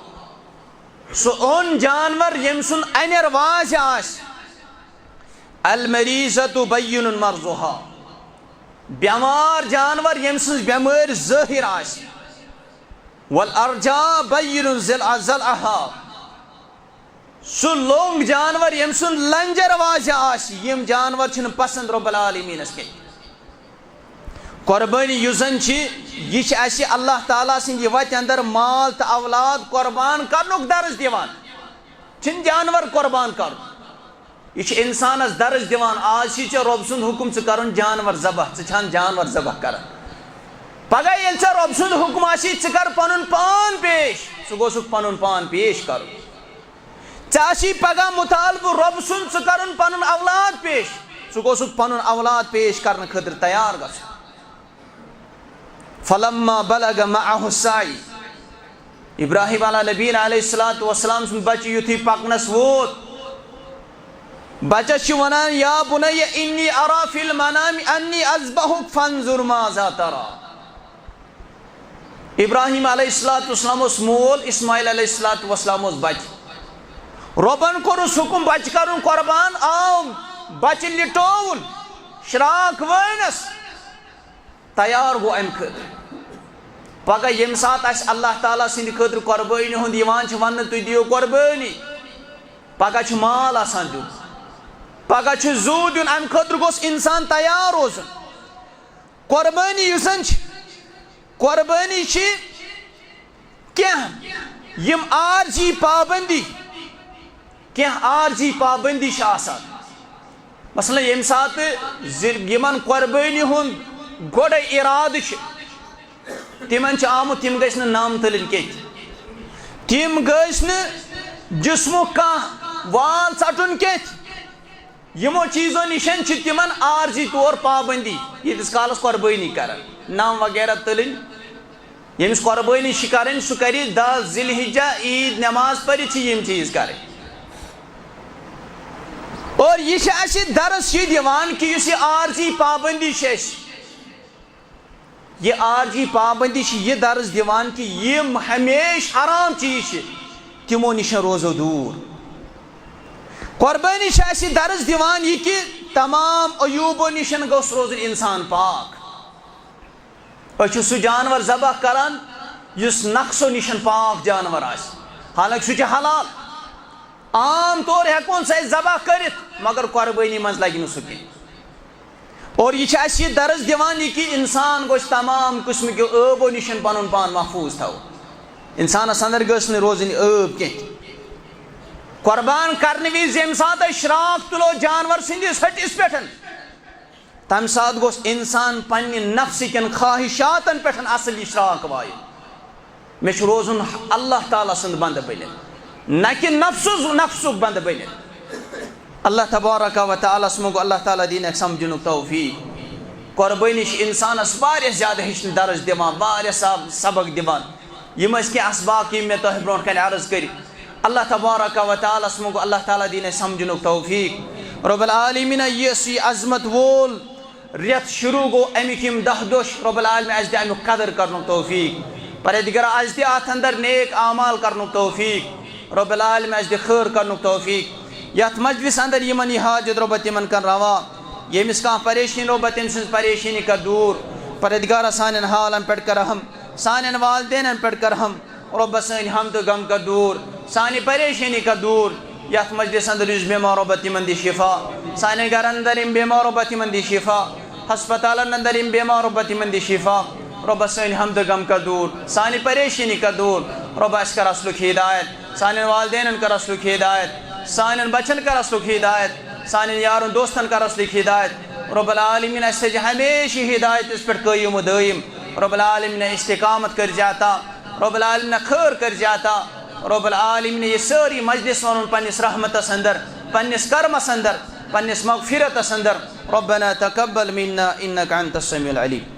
سُہ اوٚن جانور ییٚمۍ سُنٛد اَنٮ۪ر وازِ آسہِ۔ المریضۃ بین مرضہا۔ بٮ۪مار جانور ییٚمۍ سٕنٛز بٮ۪مٲرۍ ظٲہِر آسہِ۔ والارجاء بین ضلع ضلعها۔ سُہ لوٚنگ جانور ییٚمۍ سُنٛد لنجر واضح آسہِ، یِم جانور چھِنہٕ پسند رب العالمینس کینٛہہ۔ قربٲنی یُس زن چھِ، یہِ چھِ اَسہِ اللہ تعالیٰ سٕنٛدِ وتہِ اندر مال تہٕ اولاد قربان کرنُک درس دِوان۔ چھِنہٕ جانور قربان کرُن۔ یہِ چھُ انسانس درس دِوان، آز چھُے ژےٚ رۄب سُنٛد حُکم، ژٕ کرُن جانور ذبح، ژٕ چھان جانور ذبح کران۔ پگاہ ییٚلہِ ژےٚ رۄب سُنٛد حُکم آسی، ژٕ کر پنُن پان پیش، ژٕ گوٚژھُکھ پنُن پان پیش کرُن۔ ژےٚ آسی پگاہ مطالبہٕ رۄب سُنٛد، ژٕ کرُن پنُن اولاد پیش، ژٕ گوٚژھُکھ پنُن اولاد پیش کرنہٕ خٲطرٕ تیار گژھُن۔ فلما بلغ معه السعی، ابراہیم علیٰ نبینا علیہ الصلوۃ والسلام سُنٛد بچہِ یُتھُے پکنس ووت، بچس چھُ ونان، یا بنی انی ارا فی المنام انی اذبحک فانظر ماذا ترا۔ ابراہیم علیہ الصلوۃ والسلام اوس مول، اسماعیل علیہ الصلوۃ والسلام اوس بچہِ۔ رۄبن کوٚرُس حُکم بچہِ کرُن قربان، آو بچہِ لٹووُن، شراکھ وٲینس۔ تیار گوٚو امہِ خٲطرٕ۔ پگاہ ییٚمہِ ساتہٕ اسہِ اللہ تعالیٰ سٕنٛدِ خٲطرٕ قۄربٲنی ہُنٛد یِوان چھُ وننہٕ، تُہۍ دِیِو قۄربٲنی، پگاہ چھُ مال آسان دیُن، پگاہ چھُ زُو دیُن، امہِ خٲطرٕ گوٚژھ انسان تیار روزُن۔ قۄربٲنی یُس زن چھِ، قۄربٲنی چھِ کینٛہہ یِم عارضی پابندی، کینٛہہ عارضی پابندی چھِ آسان۔ مثلاً، ییٚمہِ ساتہٕ زِ-، یِمن قۄربٲنی ہُنٛد گۄڈَے اِرادٕ چھُ، تِمن چھُ آمُت، تِم گٔژھۍ نہٕ نَم تُلٕنۍ کینٛہہ۔ تِم گٔژھۍ نہٕ جسمُک کانٛہہ وال ژَٹُن کینٛہہ۔ یِمو چیٖزو نِش چھِ تِمن عارضی طور پابندی، ییٖتِس کالس قۄربٲنی کرن، نَم وغیرہ تُلٕنۍ۔ ییٚمِس قۄربٲنی چھِ کرٕنۍ، سُہ کرِ دَہ ذی الحجہ عیٖد نماز پٔرِتھ چھِ یِم چیٖز کرٕنۍ۔ اور یہِ چھِ اَسہِ درس یہِ دِوان کہِ یُس یہِ عارضی پابندی چھِ اَسہِ، یہِ عارضی پابندی چھِ یہِ درس دِوان کہِ یِم ہمیشہِ حرام چیٖز چھِ، تِمو نِش روزو دوٗر۔ قۄربٲنی چھِ اَسہِ درس دِوان یہِ کہِ تمام عیوٗبو نِش گوٚژھ روزُن اِنسان پاک۔ أسۍ چھِ سُہ جانور ذبح کران یُس نقصو نِش پاک جانور آسہِ، حالانکہ سُہ چھُ حلال۔ عام طور ہٮ۪کون سُہ أسۍ ذبح کٔرِتھ، مگر قۄربٲنی منٛز لگہِ نہٕ سُہ کینٛہہ۔ اور یہِ چھِ اَسہِ یہِ درس دِوان یہِ کہِ اِنسان گوٚژھ تمام قٕسمہٕ کیو عٲبو نِش پنُن پان محفوٗظ تھاوُن۔ اِنسانس اندر گٔژھ نہٕ روزٕنۍ عٲب کینٛہہ۔ قۄربان کرنہٕ وِزِ ییٚمہِ ساتہٕ أسۍ شراکھ تُلو جانور سٕنٛدِس ۂٹِس پٮ۪ٹھ، تَمہِ ساتہٕ گوٚژھ اِنسان پننہِ نفسہٕ کٮ۪ن خواہشاتن پٮ۪ٹھ اصل یہِ شراکھ وایُن۔ مےٚ چھُ روزُن اللہ تعالیٰ سُنٛد بندٕ بٔنِتھ، نہ کہِ نفسُک، نفسُک بندٕ بٔنِتھ۔ اللہ تبارک و تعالیٰ ہس منٛگو، اللہ تعالیٰ دِیِن اَسہِ سمجھنُک توفیق۔ قۄربٲنی چھِ اِنسانس واریاہ زیادٕ ہیٚچھنہٕ درس دِوان، واریاہ سب-، سبق دِوان۔ یِم ٲسۍ کینٛہہ اسباق یِم مےٚ تۄہہِ برونٛٹھ کنہِ عرض کٔرۍ۔ اللہ تبارک و تعالیٰ ہس منٛگو، اللہ تعالیٰ دِیِن اَسہِ سمجھنُک توفیق۔ رب العالمین، یہِ یُس یہِ عظمت وول رٮ۪تھ شروع گوٚو، اَمِکۍ یِم دَہ دۄہ چھِ، رب العالمین اَسہِ دِ اَمیُک قدر کرنُک توفیق۔ پروردگارا، اَسہِ دِ اَتھ اندر نیک اعمال کرنُک توفیق۔ رب العالمین اَسہِ دِ خٲر کرنُک توفیق۔ یَتھ مجلس اندر یِمن یہِ حاجت، رۄبہ، تِمن کر روا۔ ییٚمِس کانٛہہ پریشٲنی، رۄبہ، تٔمۍ سٕنٛز پریشٲنی کر دوٗر۔ پروردگارا، سانٮ۪ن حالن پٮ۪ٹھ کر رحم، سانٮ۪ن والدینن پٮ۪ٹھ کر رحم۔ رۄبہ، سٲنۍ ہم تہٕ غم کر دوٗر، سانہِ پریشٲنی کر دوٗر۔ یَتھ مجلس اندر یُس بیمار، رۄبہ، تِمن دِ شفا۔ سانٮ۪ن گرن اندر یِم بیمار، رۄبہ، تِمن دِ شفا۔ ہسپتالن اندر یِم بیمار، رۄبہ، تِمن دِ شفا۔ رۄبہ، سٲنۍ ہم تہٕ غم کر دوٗر، سانہِ پریشٲنی کر دوٗر۔ رۄبہ، اَسہِ کر اصلُک ہدایت، سانٮ۪ن والدینن کر اصلُک ہدایت، سانٮ۪ن بچن کر اصلُک ہدایت، سانٮ۪ن یارن دوستن کر اصلُک ہدایت۔ رب العالمین، اَسہِ تھٲیزِ ہمیشہِ ہدایتس پٮ۪ٹھ قٲیِم و دٲیِم۔ رب العالمین، استقامت کٔرزِ عطا۔ رب العالمین، خٲر کٔرزِ عطا۔ رب العالمین، یہِ سٲری مجلس وَنُن پننِس رحمتس اندر، پننِس کرمس اندر، پننِس مغفرتس اندر۔ ربنا تقبل منا انك انت السميع العليم۔